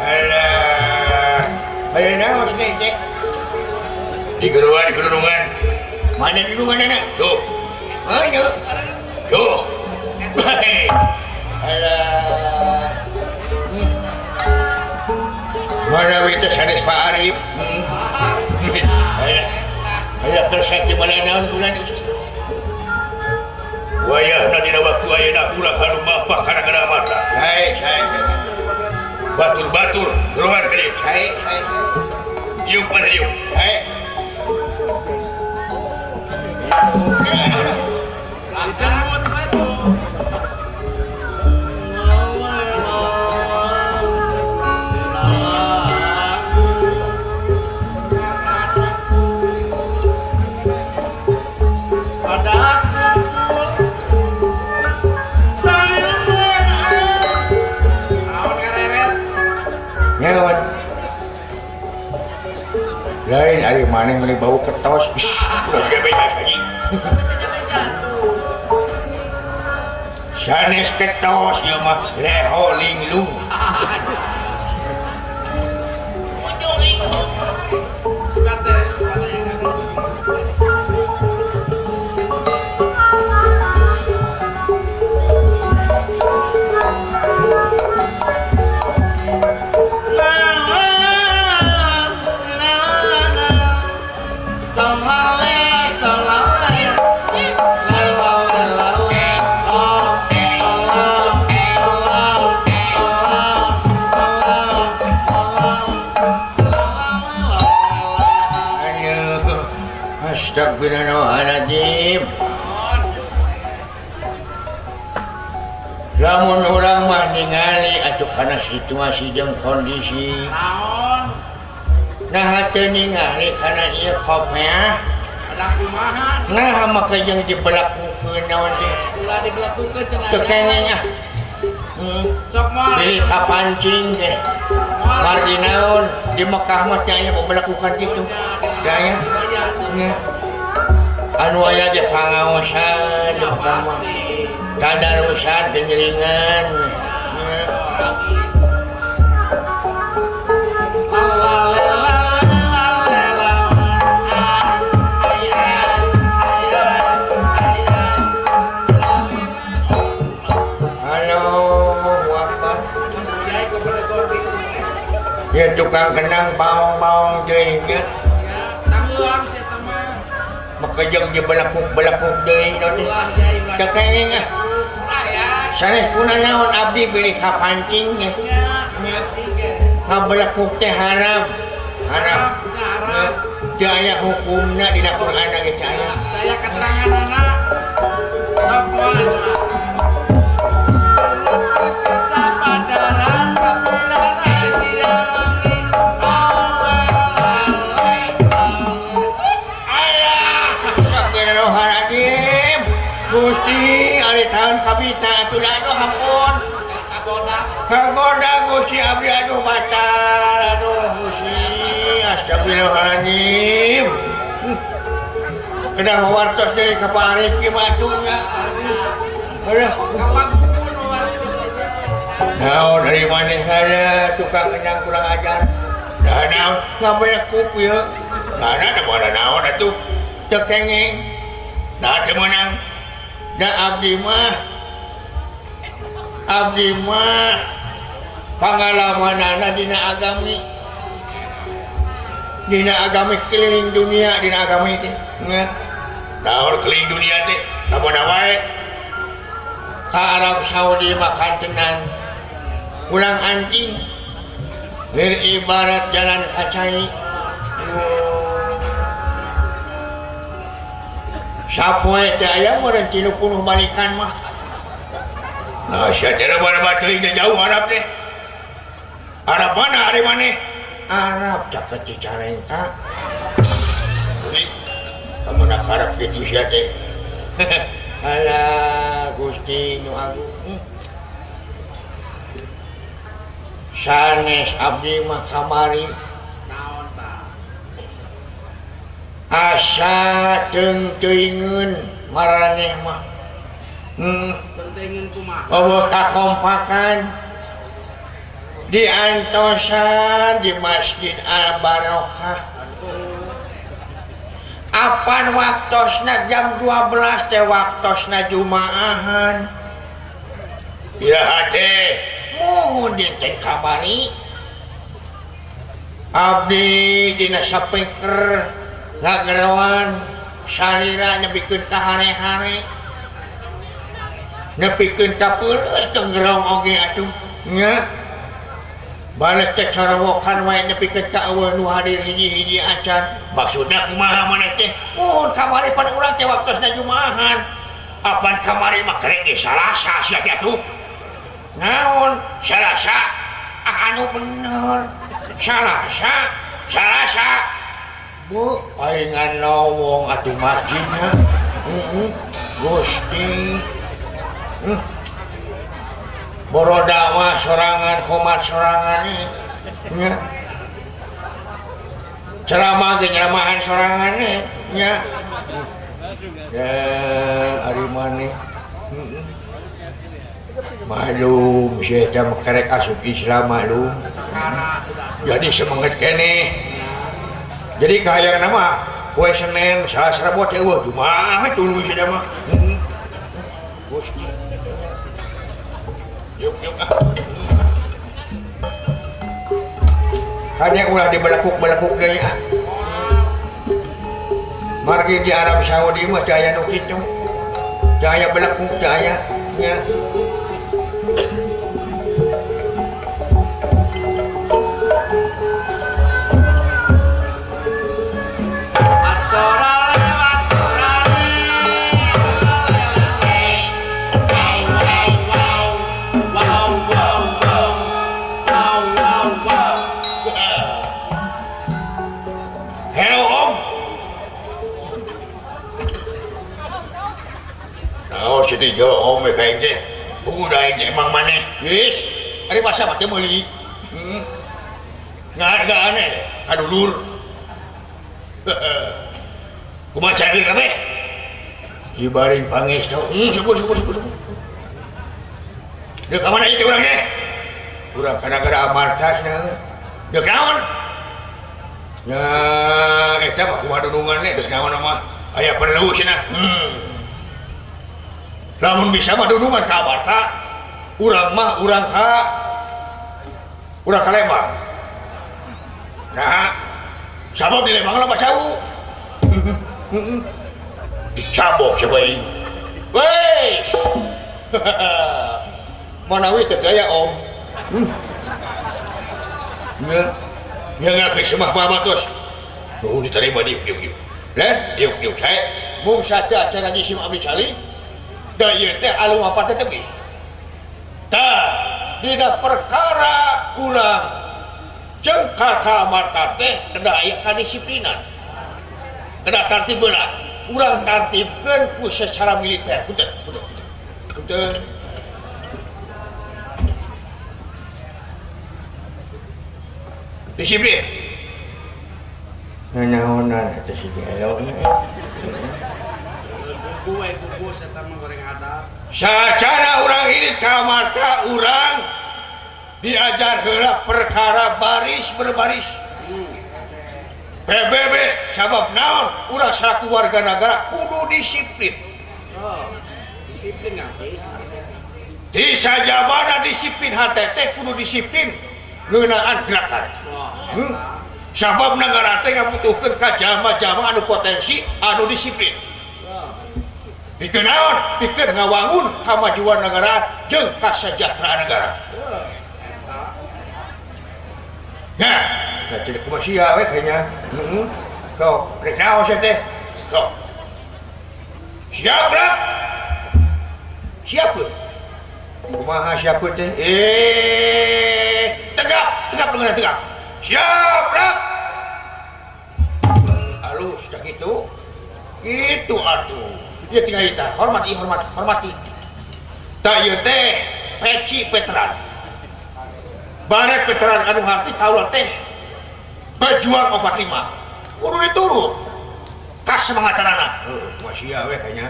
Alah, aya naon cenah teh? Di geruan gunungan. Mana gunungan anak? Tuh. Ayo. Tuh. Alah. Mana we teh sanes Pak Arif? Alah. Aya terus teh mana naon bulan itu. Wayahna dina waktu ayeuna urang anu mapah kana mata. Hae, hae. Batur-batur, geruan ka dieu. Hae, hae. Diuk mana diuk? Hae. Dijemput we tuh. Ada kumpul sayang naon ngareret Nyawan. Lain ari maneh meuni bau ketos. Udah beda lagi. Sanes ketos ieu mah leho linglung. Sugan teh mana yang Aduh. Astagfirullahaladzim. Lamun urang mah ningali atuh kana situasi jeung kondisi. Naon? Nah teu ningali kana ieu kopeah. Ada kumaha? Nah maka jeung dibelakukeun naon teh? Ulah dibelakukeun cenah. Teu kenging ah. Sok moal. Beli kapancing teh. Margi naon di Mekah mah teh aya bebelakukan kitu. Da aya. Nya. Anu aya ge pangaosan di Mekah mah. Tadarusan pengiringan. Nya. Halo, Akbar. Ya tukang kenang baong-baong deui nya. Maka jeung dibelakuk-belakuk deui naon teh. Teu kenging ah. Sanes kuna naon abdi bilih kapancing nya. Nya. Ngabelakuk teh haram. Haram. Teu aya hukumna dina Quran ge teu aya. Aya keteranganana. Sok moal eta mah. Astagfirullahaladzim. Gusti, ari tahun kabita atuh da aduh ampun. Kagoda Gusti abdi aduh batal aduh Gusti. Astagfirullahaladzim. Kedah wartos deui ka Pak Arif kieu mah atuh nya. Aduh. Naon dari maneh saya tukang kenyang kurang ajar. Dah naon ngabelekuk ieu. Nah, da mana naon atuh. Teu kenging. Nah teu meunang. Da abdi mah Pangalamanana dina agami. Dina agami keliling dunia dina agami teh. Nya. Naon keliling dunia teh? Kamana wae? Ka Arab Saudi mah kantenan. Pulang anjing. Lir ibarat jalan kacai. Sapoe teh aya meureun tinu punuh balikan mah. Nah, sia teh bara teuing jauh Arab teh. Arab mana ari maneh? Arab caket Cicalengka. Kamu nak harap kitu sia teh. Alah Gusti nu agung. Sanes abdi mah kamari. Naon tah? Asa teung-teuingeun maraneh mah. Teung-teuingeun kumaha? Eueuh kakompakan. Diantosan di Masjid Al Barokah. Apan waktosna jam 12 teh waktosna jumaahan. Iraha teh muhun dinten kamari. Abdi dina sapeker ngageroan salira nepikeun ka hare-hare. Nepikeun ka peureus teu gerong oge atuh nya. Balik teh carawokan wae nepikeun ka eueuh nu hadir hiji-hiji acan. Maksudna kumaha maneh teh? Mun kamari pan urang teh waktosna jumaahan. Apan kamari mah kerek ge Salasa sia teh atuh. Naon? Salasa. Ah anu bener. Salasa, Salasa. Bu, palingan lowong atuh masjidna. Heeh. Gusti. Boroda mah sorangan komat sorangan nya. Ceramah ge nyeramahan sorangan nya. Ya ari maneh. Maklum sia teh kerek asup Islam maklum. Jadi semangat keneh. Jadi kahayang mah poe Senin, Salasa, Rebo teh eueuh Jumaah tuluy sia mah. Gusti. Yuk yuk ah. Hanya ulah dibelekuk-belekuk deui ah. Margi di Arab Saudi mah teu aya nu kitu. Teu aya belekuk teu aya nya. Siti jo om kayak teh. Udah aing emang maneh. Geus, ari masa mah teu meuli. Heeh. Ngahargaan ka dulur. Kumaha cair kabeh? Dibaring pangestu. Syukur syukur syukur. Deuk ka mana ieu urang teh? Urang ka nagara Amartasna. Deuk naon? Nya eta mah kumaha dunungan teh deuk naon mah. Aya perlu cenah. Lamun bisa mah dunungan ka Amarta, urang mah urang ka Lembang. Nah, sabab di Lembang lah cau. Dicabok coba ini. Wes. Manawi teu gaya om. Nya, nya ngake semah babatos. Nuhun diterima diuk diuk diuk. Leh, diuk diuk sae. Mung satu acara jisim abdi cali. Da ieu teh alum apa teh tebih. Tah, dina perkara urang jeung ka Amarta teh kedah aya kadisiplinan. Kedah tartib heula. Urang tartibkeun ku secara militer. Punten, punten. Punten. Disiplin. Nanaonan eta si gelo nya. Sacara urang ini ka Amarta urang diajar heula perkara baris berbaris. PBB sabab naon urang salaku warga negara kudu disiplin. Oh, disiplin ngapis. Di sajabana disiplin hate teh kudu disiplin ngeunaan gerakan. Sabab nagara teh ngabutuhkeun ka jalma-jalma anu potensi anu disiplin. Pikeun naon? Pikeun ngawangun kamajuan negara jeung kasejahteraan negara. Nah, da teu kumaha sia we kayaknya. Heeh. Sok, rek naon sia teh? Sok. Siap, gerak. Siap. Kumaha siap teh? Tegap, tegap lengan tegap. Siap, gerak. Halus dah kitu. Kitu atuh. Ieu tinggal kita hormati, hormat, hormati. Tah ieu teh peci veteran. Bare veteran anu harti kaula teh berjuang 45. Kudu diturut. Kasemangatanana. Heuh, kumaha sia we kayaknya.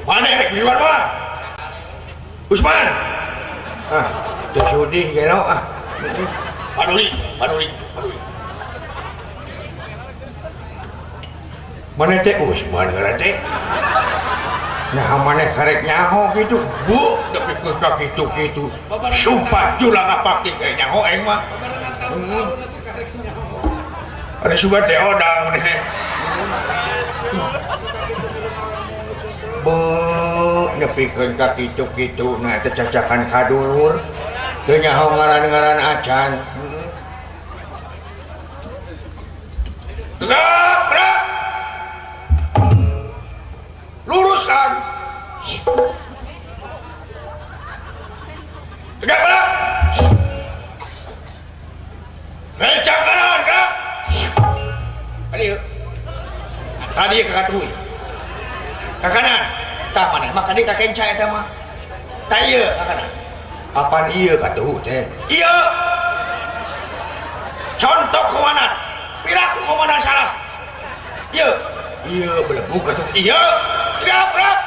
Mana rek miluan mah? Usman. Ah, teu sudi gelo ah. Paduli, paduli, paduli. Mana teh Usman ngaran teh? Nah, mana karek nyaho gitu. Bu, tapi keur ka kitu-kitu. Sumpah julang apa teh nyaho aing mah. Ada sugan teh odang nih. Bu, nepikeun ka kitu-kitu na teh cacakan ka dulur. Teu nyaho ngaran-ngaran acan. Tegap, gerak. Luruskan. Tegak, gerak. Rencang kanan, gerak. Tadi tadi ka katuhu. Ka kanan. Tah mana? Maka dia ka kenca eta mah. Tah ieu ka kanan. Apaan ieu katuhu teh? Ieu. Contoh komandan. Piraku komandan salah. Ieu. Ieu belebug atuh. Ieu. Tegak, gerak.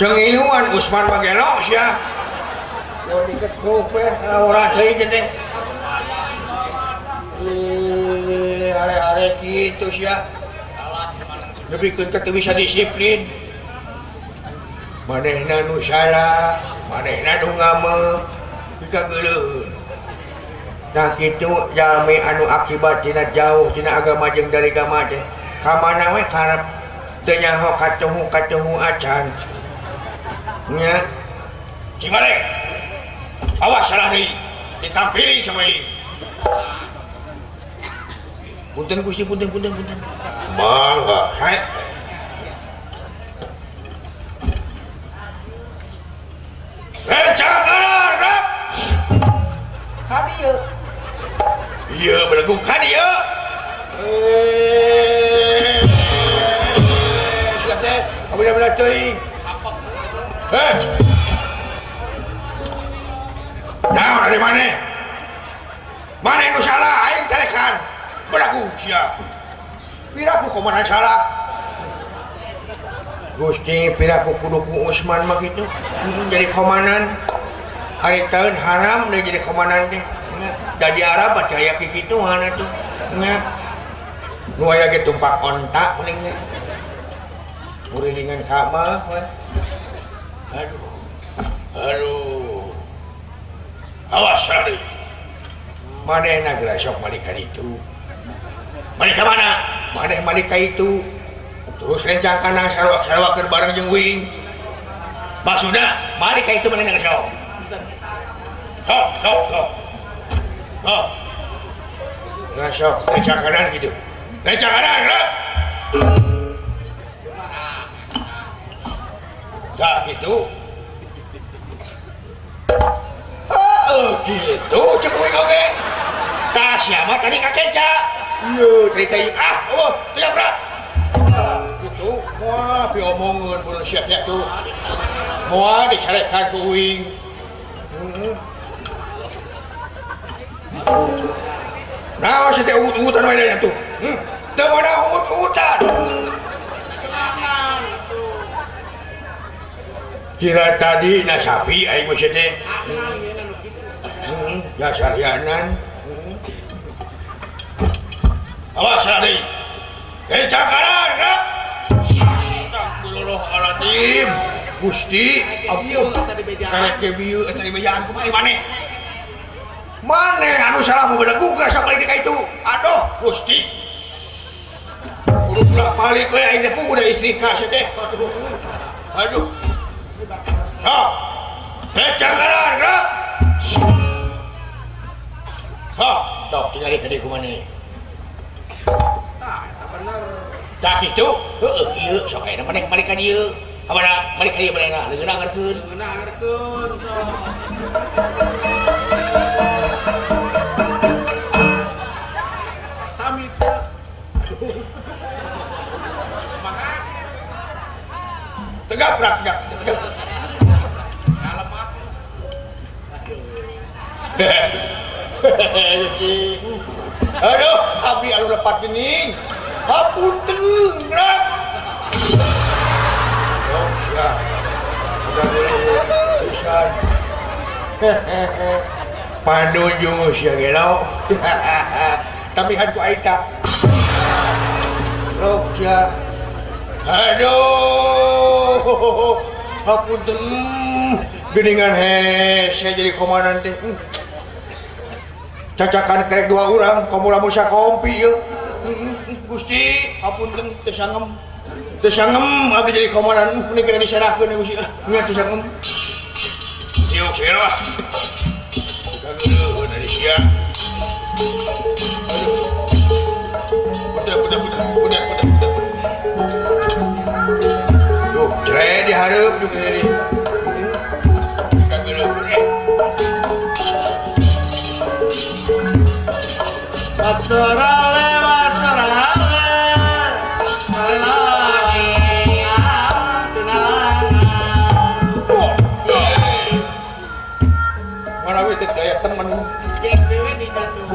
Dengiluan Usman mah gelo sia. Yo diketuk we ora teuing teh. Are-are kitu sia. Nepikeun ka teu bisa disiplin. Manehna nu salah, manehna nu ngameuk, dikageuleuh. Nah kitu jalmi anu akibat tina jauh tina agama jeung dari agama teh. Ka mana we karep teu nyaho katuhu-katuhu acan. Nya Cimalek. Awas salah deui. Ditampili sama ieu. Punten Gusti, punten, punten, punten. Mangga. Sae. Rencang kanan, gerak. Ka dieu. Ieu belegug ka dieu. Siap teh. Abdi-abdi teuing. Nah, dari mana? Mana yang salah? Aing carekan. Belagu sia. Piraku komandan salah. Gusti piraku kudu ku Usman mah kitu. Jadi komandan. Hari tahun haram deh jadi komandan teh. Da di Arab mah aya kikituan atuh. Nya. Nu aya ge tumpak onta mending nya. Murilingan ka mah we. Aduh. Aduh. Awas sari. Manehna geura sok balik ka ditu. Balik ka mana? Maneh balik ka itu. Terus rencang kana sarua-saruakeun bareng jeung uing. Maksudna balik ka itu manehna geus sok. Sok, sok, sok. Sok. Geura sok rencang kanan kitu. Rencang kanan, geura. Dah gitu. Heeh, gitu cek uing oge. Tah sia mah tadi ka kenca. Ieu cerita ieu ah, eueuh, teu jabrak. Gitu. Wah, piomongeun bulan sia teh tuh. Moal dicarekan ku uing. Heeh. Naon sia teh ugut-ugutan we nya tuh. Teu meunang ugut-ugutan. Kira tadi na sapi aing mah sia teh. Ya saryanan. Awas deui. Eh cakaran, gerak. Astagfirullahaladzim. Gusti, ampun. Karek ge bieu eta di bejaan kumaha maneh? Maneh anu salah belegug sampai di ka itu. Aduh, Gusti. Kudu bolak-balik we aing teh puguh da istri ka sia teh. Aduh. Sok. Eh cakaran, gerak. Sok, sok tinggal di ku maneh. Tah, eta bener. Tah kitu, heueuh ieu sok aya maneh balik ka dieu. Kamana balik ka dieu manehna leungeunna ngarkeun. Leungeunna ngarkeun sok. Sami teu. Aduh. Maka tegap rak tegap tegap. Kalemak. Aduh. Aduh, abdi anu lepat geuning. Hapunten, gerak. Oh, sia. Udah pisan. Panunjung sia gelo. Tapi kan ku aing tak. Oh, sia. Aduh. Hapunten. Geuningan hese jadi komandan teh. Cacakan kerek dua urang, komo lamun sakompi ieu. Gusti, hapunten teu sangem. Teu sangem abdi jadi komandan, mending kena diserahkeun Gusti. Nya teu sangem. Yuk, sia lah. Kageuleuheun ari sia. Aduh. Udah, udah, udah, udah, udah, udah. Duh, cere di hareup juga jadi. Kageuleuheun eh. Pastorale, pastorale, pastorale, tunalana. Mana we teh daya temen. GPW di jatuh.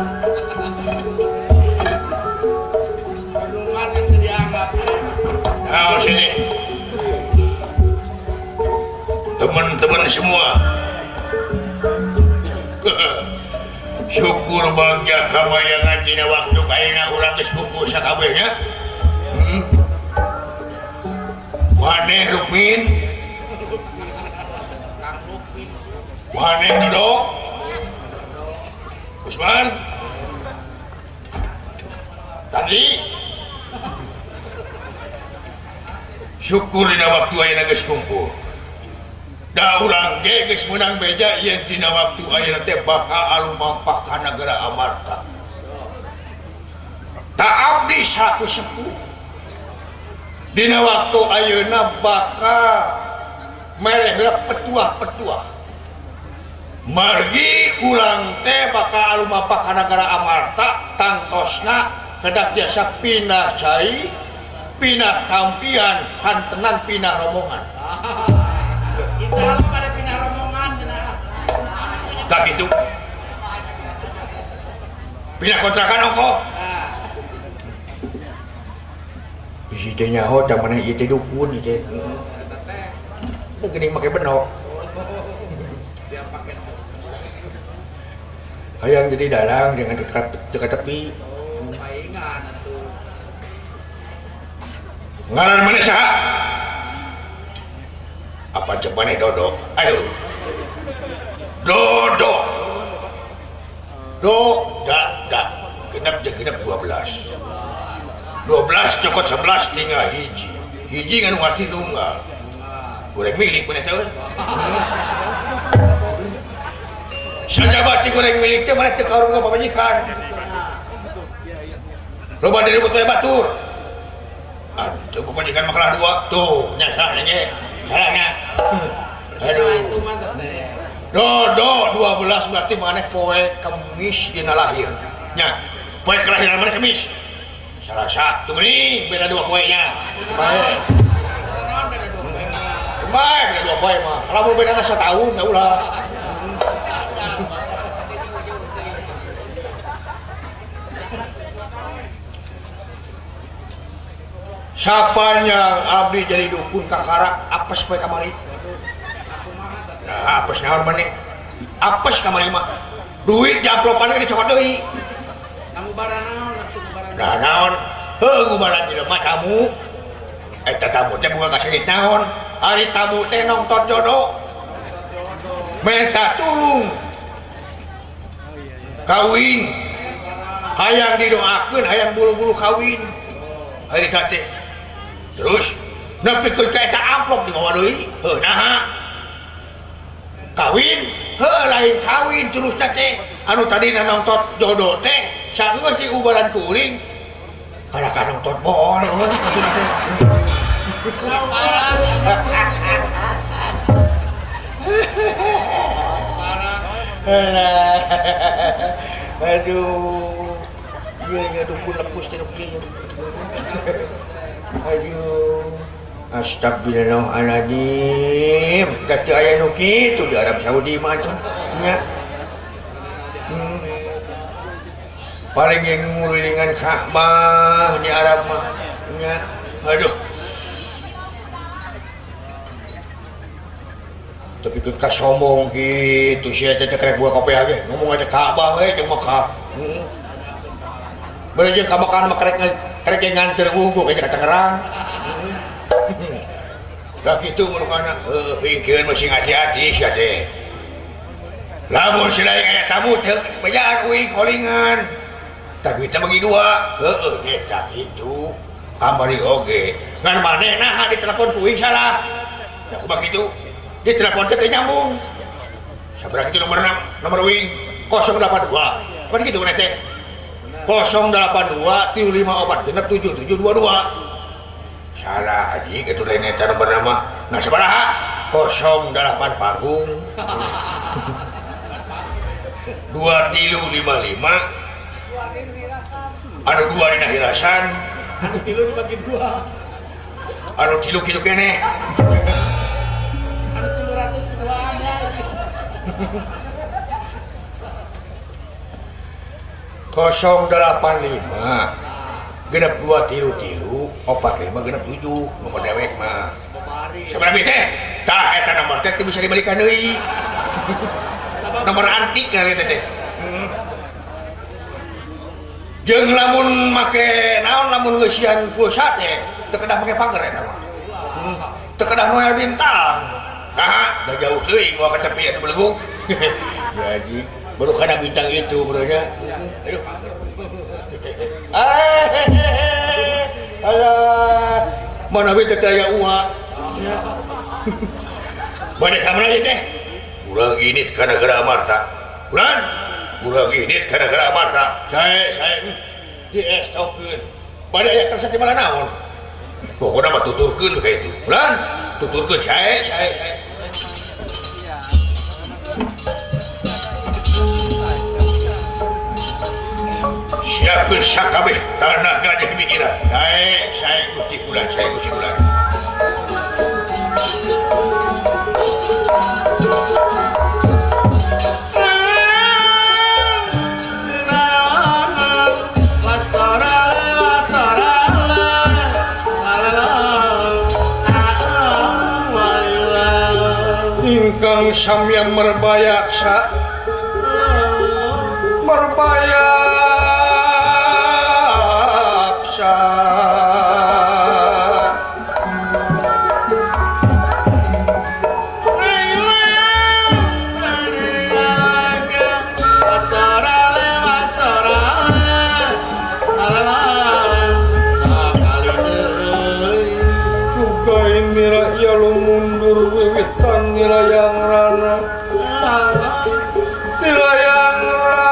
Gunungan geus teu dianggap. Nah, sini. Teman-teman semua. Syukur bagja kamayangan dina waktu kaina urang geus kumpul sakabehnya. Maneh Rukmin, Kang Rukmin. maneh Dodo, Usman. Tadi syukur dina waktu ayeuna geus kumpul. Da urang ge geus meunang beja yen dina waktu ayeuna teh bakal alumampah ka nagara Amarta. Ta abdi saku sepuh. Dina waktu ayeuna bakal mere heula petuah-petuah. Margi urang teh bakal alumampah ka nagara Amarta tangtosna kedah biasa pindah cai, pindah tampian, hantenan pindah rombongan. Insya Allah pada pindah rombongan cenah. Tah kitu. Pindah kontrakan ongko. Nah, Bisi teh nyaho da maneh ieu teh dukun ieu teh. eta teh. Teu geuning make benok. Dia pakai Hayang jadi dalang jangan teka tepi. oh, paingan atuh. Ngaran maneh saha? Apa cek maneh Dodo? Ayo. Dodo. Do da da. Genep jeung genep 12. 12 cokot 11 tinggal hiji. Hiji nganu ngarti nunggal. Goreng milik maneh teh euy. Sajabati goreng milik teh maneh teu karunya pamajikan. Loba diribut teh batur. Aduh, pamajikan mah kalah dua. Tuh, nya salah nya. Salahnya. Salah Aduh. itu mah teh. Dodo 12 berarti maneh poe Kemis dina lahir. Nya, poe kelahiran maneh Kemis. Salah satu nih, beda dua poenya. Bae. Naon beda dua poe mah. Bae beda dua poe mah. Lamun bedana satahun da ulah. Sapanjang abdi jadi dukun kakarak apes poe kamari. Nah, apes naon maneh? Apes kamari mah. Duit diamplopan ge dicokot deui. Ngubaran naon atuh ngubaran? Nah naon? Heuh ngubaran jelema tamu. Eta tamu teh boga kasengit naon? Ari tamu teh nongton jodoh. Minta tulung. Kawin. Hayang didoakeun, hayang buru-buru kawin. Ari teh. Terus nepikeun ka eta amplop dibawa deui. Heuh naha? Kawin, heuh lain kawin terus teh. Anu tadina nongton jodoh teh sanggeus diubaran ku uring. Kalahkan nongton bool heuh atuh teh. Aduh. Ieu nya dukun lepus teh nu kieu. Aduh. Astagfirullahaladzim. Da teu aya nu kitu di Arab Saudi mah atuh nya. Paling yang ngulilingan Ka'bah di Arab mah nya. Aduh. Tapi keur kasombong kitu sia teh kerek buah kopi ge ngomong aja Ka'bah we jeung Mekah. Heeh. Beureum jeung ka Mekah mah kerek kerek nganteur wungkul ka Tangerang. Lah kitu mun kana heuh pingkeun mah sing hati-hati sia teh. Lamun selain aya tamu teh bejaan uing kolingan. Tapi teh bagi dua, heueuh eta kitu. Kamari oge. Ngan maneh naha ditelepon ku uing salah. Da kumaha kitu? Ditelepon teh teu nyambung. Sabaraha kitu nomorna nomor uing 082. Apa kitu maneh teh? 082 354 genep 7722. Salah haji kitu lain eta nomorna mah. Nah sabaraha? 08 panggung. 2355 anu 2 dina hirasan anu 3 dibagi 2 anu 3 kitu keneh anu 300 keduaan ya. 085 genep 2 3 3 4 5 genep 7 nomor dewek mah. Sabaraha teh? Tah eta nomor teh teu bisa dibalikan deui. Nomor antik kali teh. Jeung lamun make naon lamun ngeusian pulsa teh teu kedah make pager eta mah. Teu kedah noel bintang. Nah, da jauh teuing moal ka tepi atuh belegug. Ya haji, baru kana bintang itu bro nya. Aduh. Alah, mana we teh aya uak. Bade ka mana teh? Urang ini ka negara Amarta. Ulan, urang ini ka negara Amarta. Sae di estokeun. Bade aya kersa teh malah naon? Pokona mah tuturkeun ka itu. Ulan, tuturkeun sae sae sae. Siapkeun sakabeh tanah gajah pikiran. Sae sae Gusti Bulan, sae Gusti Bulan. Ingkang samya merbayaksa merbayaksa wiwitan nilayang rana nilayang rana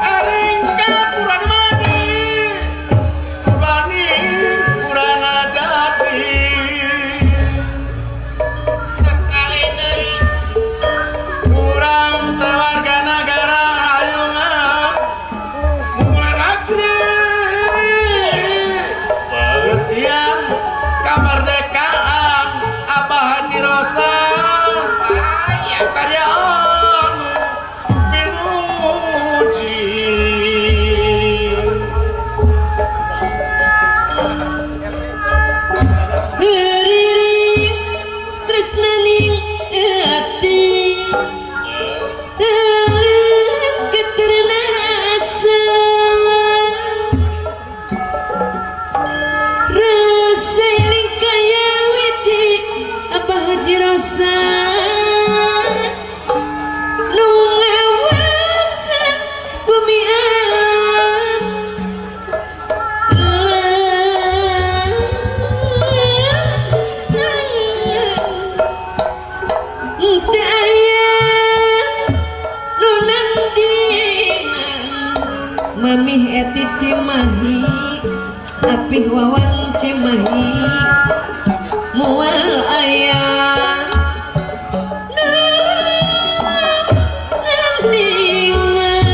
aring kapuran mati purbani purana jati sakali deui urang teh warga nagara. Lapih Wawan Cimahi moal aya nandingan.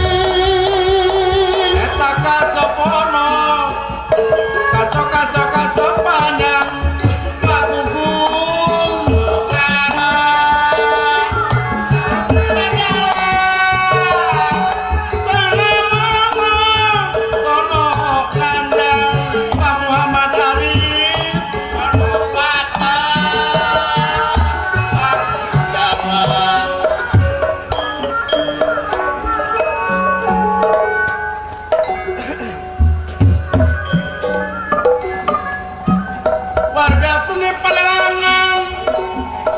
Eta kasopono kaso kaso kaso panjang pagugung kara Sanamama sono landang Pak Muhammad Arif warga seni pedalangan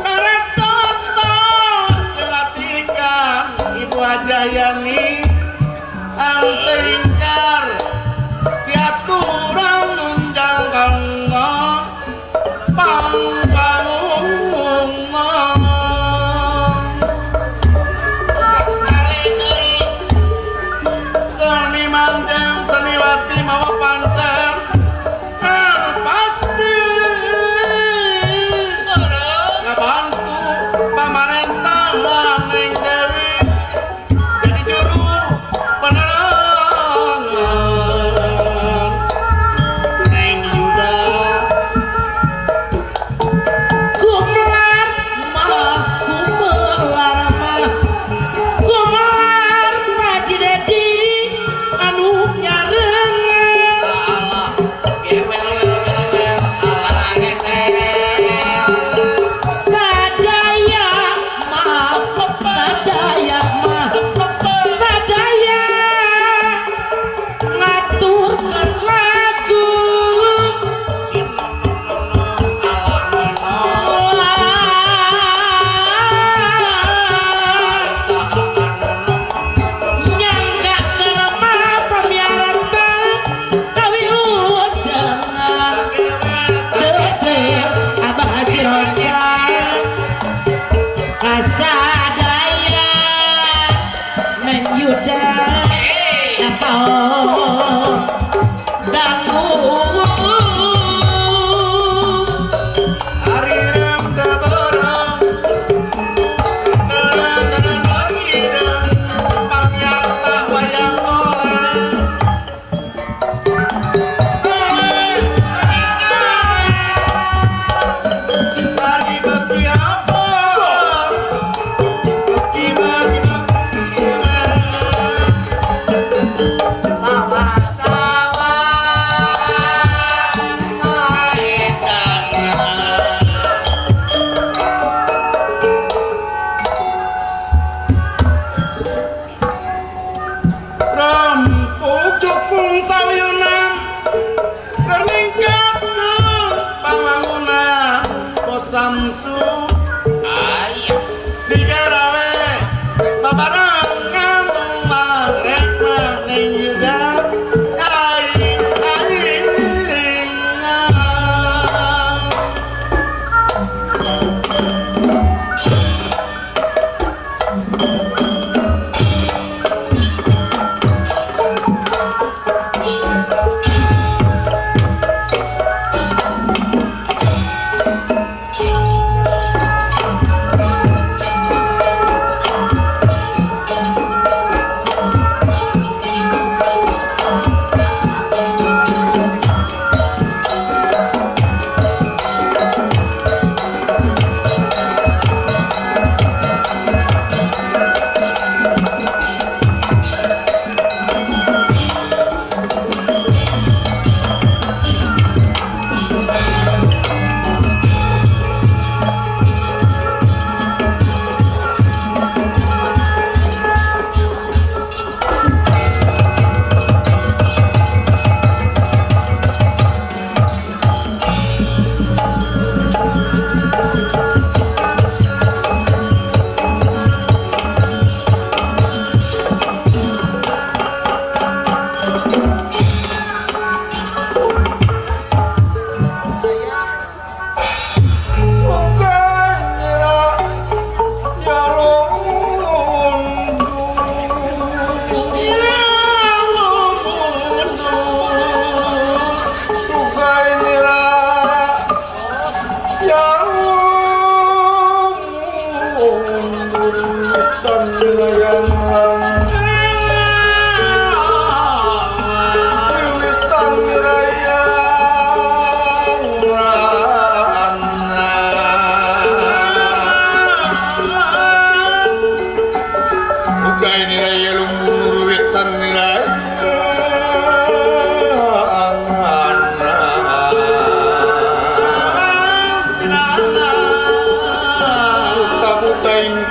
beret contoh jelatikan Ibu Ajayani antingkar tiaturan nunjang kangma pangbangungan. Seniman jeung seniwati mawa pancen anu pasti ngabantu pamarentahan Neng Dewi jadi juru penerangan Neng Yuda. Gumelar mah gumelar mah gumelar Haji Dedi anu nyarengan. Allah gewel wel wel wel Allah gesel. Sadaya mah sadaya mah sadaya ngaturkeun lagu. Cim nom nom nom nom Allah nom nom. Saha anu nom nom nom nom. Nyangka mah pamiaran teh kawilujengan. Dede Abah Haji Rosa kasadaya Neng Yuda kaon dangu. Ari rem da barang dereng dereng lagi pamyata wayang golek. Ari beki apa beki beki beki. Rempuk jukung sawiunan keur ningkatkeun pangwangunan Pos Samsu digarawe babarengan umarek Neng Yuda aing aing.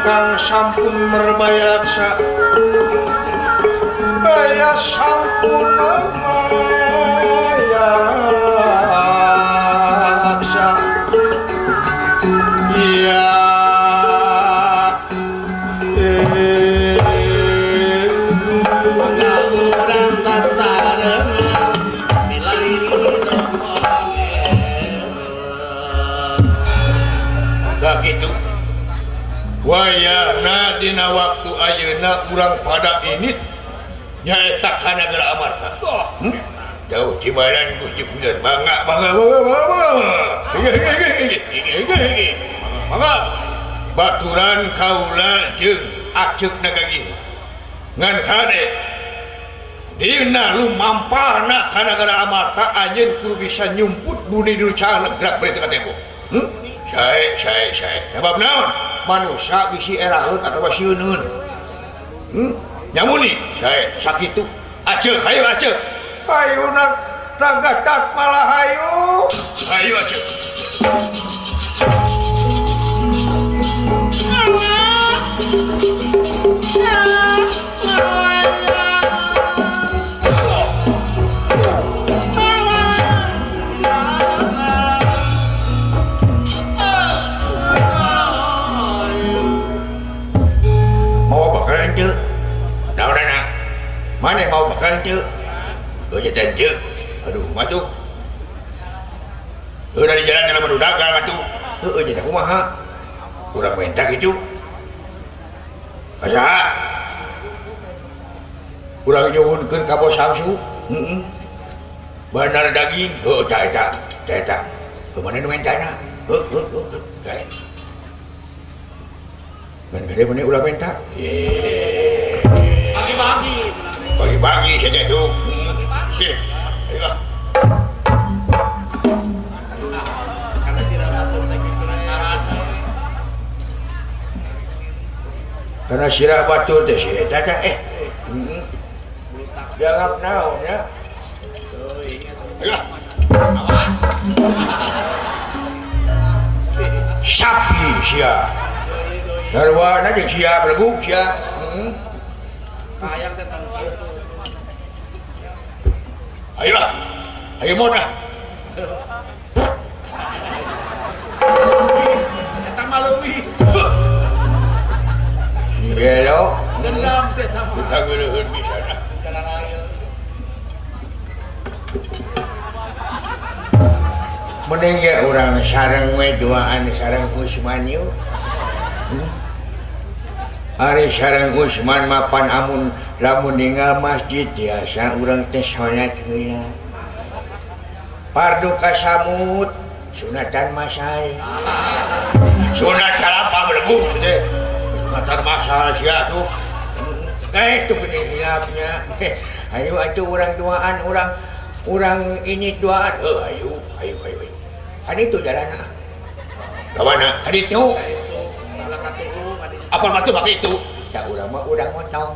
Ingkang sampun mermayaksa baya sampun mermayaksa iya urang sasareng milari kitu wayahna dina waktu ayeuna urang pada ini nyaeta ka Nagara Amarta. Jauh Cimaran Gusti Bulan mangga mangga mangga mangga mangga baturan kaula jeung aceuk nagagi ngan kade dina lumampahna ka Nagara Amarta anjeun kudu bisa nyumput buni nu caleg gerak bari teu katempo. Sae sae sae sebab naon manusia bisi eraeun atawa sieuneun. Nyamuni sae sakitu aceuk hayu aceuk hayu nagatat malah hayu hayu aceuk mana mau bakal cek jajan cek aduh matu udah di jalan kalau baru dagang atuh heueuh jadi kumaha urang minta kitu kasaha urang nyuhunkeun ka Bos Samsu heeh benar daging heueuh tah eta tah eta kumaha nu mentana heuh heuh heuh tah ngan gede mane ulah minta pagi-pagi pagi-pagi saja itu. Ayo. Karena sirah batur teh sih eta teh. Dianggap naon ya. Ayo. Awas. Sapi sia. Sarwana jeung sia beleguk sia. Heeh. Hayang teh tong kitu. Ayolah. Ayo mon ah. Eta mah leuwih. Gelo dendam sih eta mah. Kita geuleuheun bisa nah. Mending ge urang sareng we duaan sareng Usman yeuh. Ari sareng Usman mapan amun lamun ninggal masjid biasa urang teh salat heula. Pardu kasamut sunatan masal. Sunat kalapa belebung teh. Sunatan masal sia tuh. Tuh geuning hilapnya. Ayo atuh urang duaan urang urang ini duaan. Heuh ayo ayo ayo. Kan itu jalanna. Ka mana? Kan itu. Apa matu pakai itu? Tak urang mah urang motong.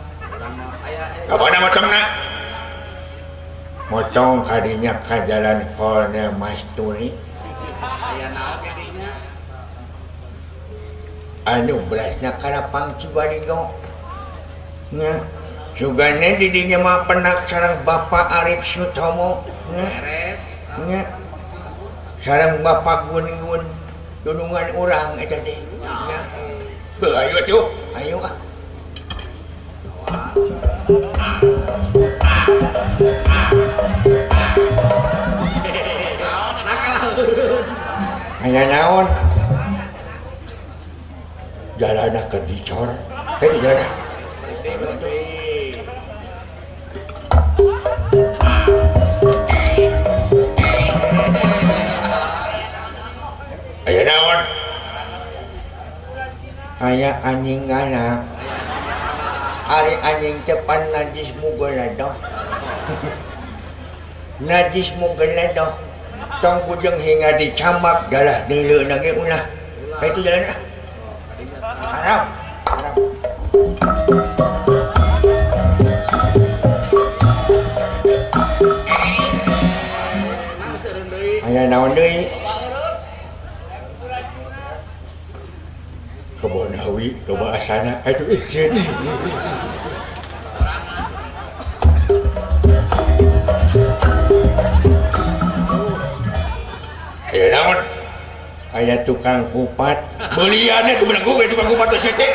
Ka mana motongna? Motong kadinya ka jalan Kolonel Masturi. Aya naon dinya? Anu berasna ka lapang Cibaligo. Nya, sugane di dinya mah penak sareng Bapak Arif Sutomo. Nya. Beres. Nya. Sareng Bapak Gun-Gun dunungan urang eta teh. Nya. Heuh, ayo atuh. Ayo ah. Aya naon? Jalanna keur dicor. Teh jalanna. Aya naon? Aya anjing galak. Ari anjing teh pan najis mugoladoh. Najis mugoladoh. Tong bujeng hingga dicamak dalah deuleuh ge ulah. Ka itu jalan ah. Haram. Haram. Aya naon deui? Kebon awi loba asana aduh ih Aya naon? Aya tukang kupat. Beuliannya tuh bener gue tukang kupat teh.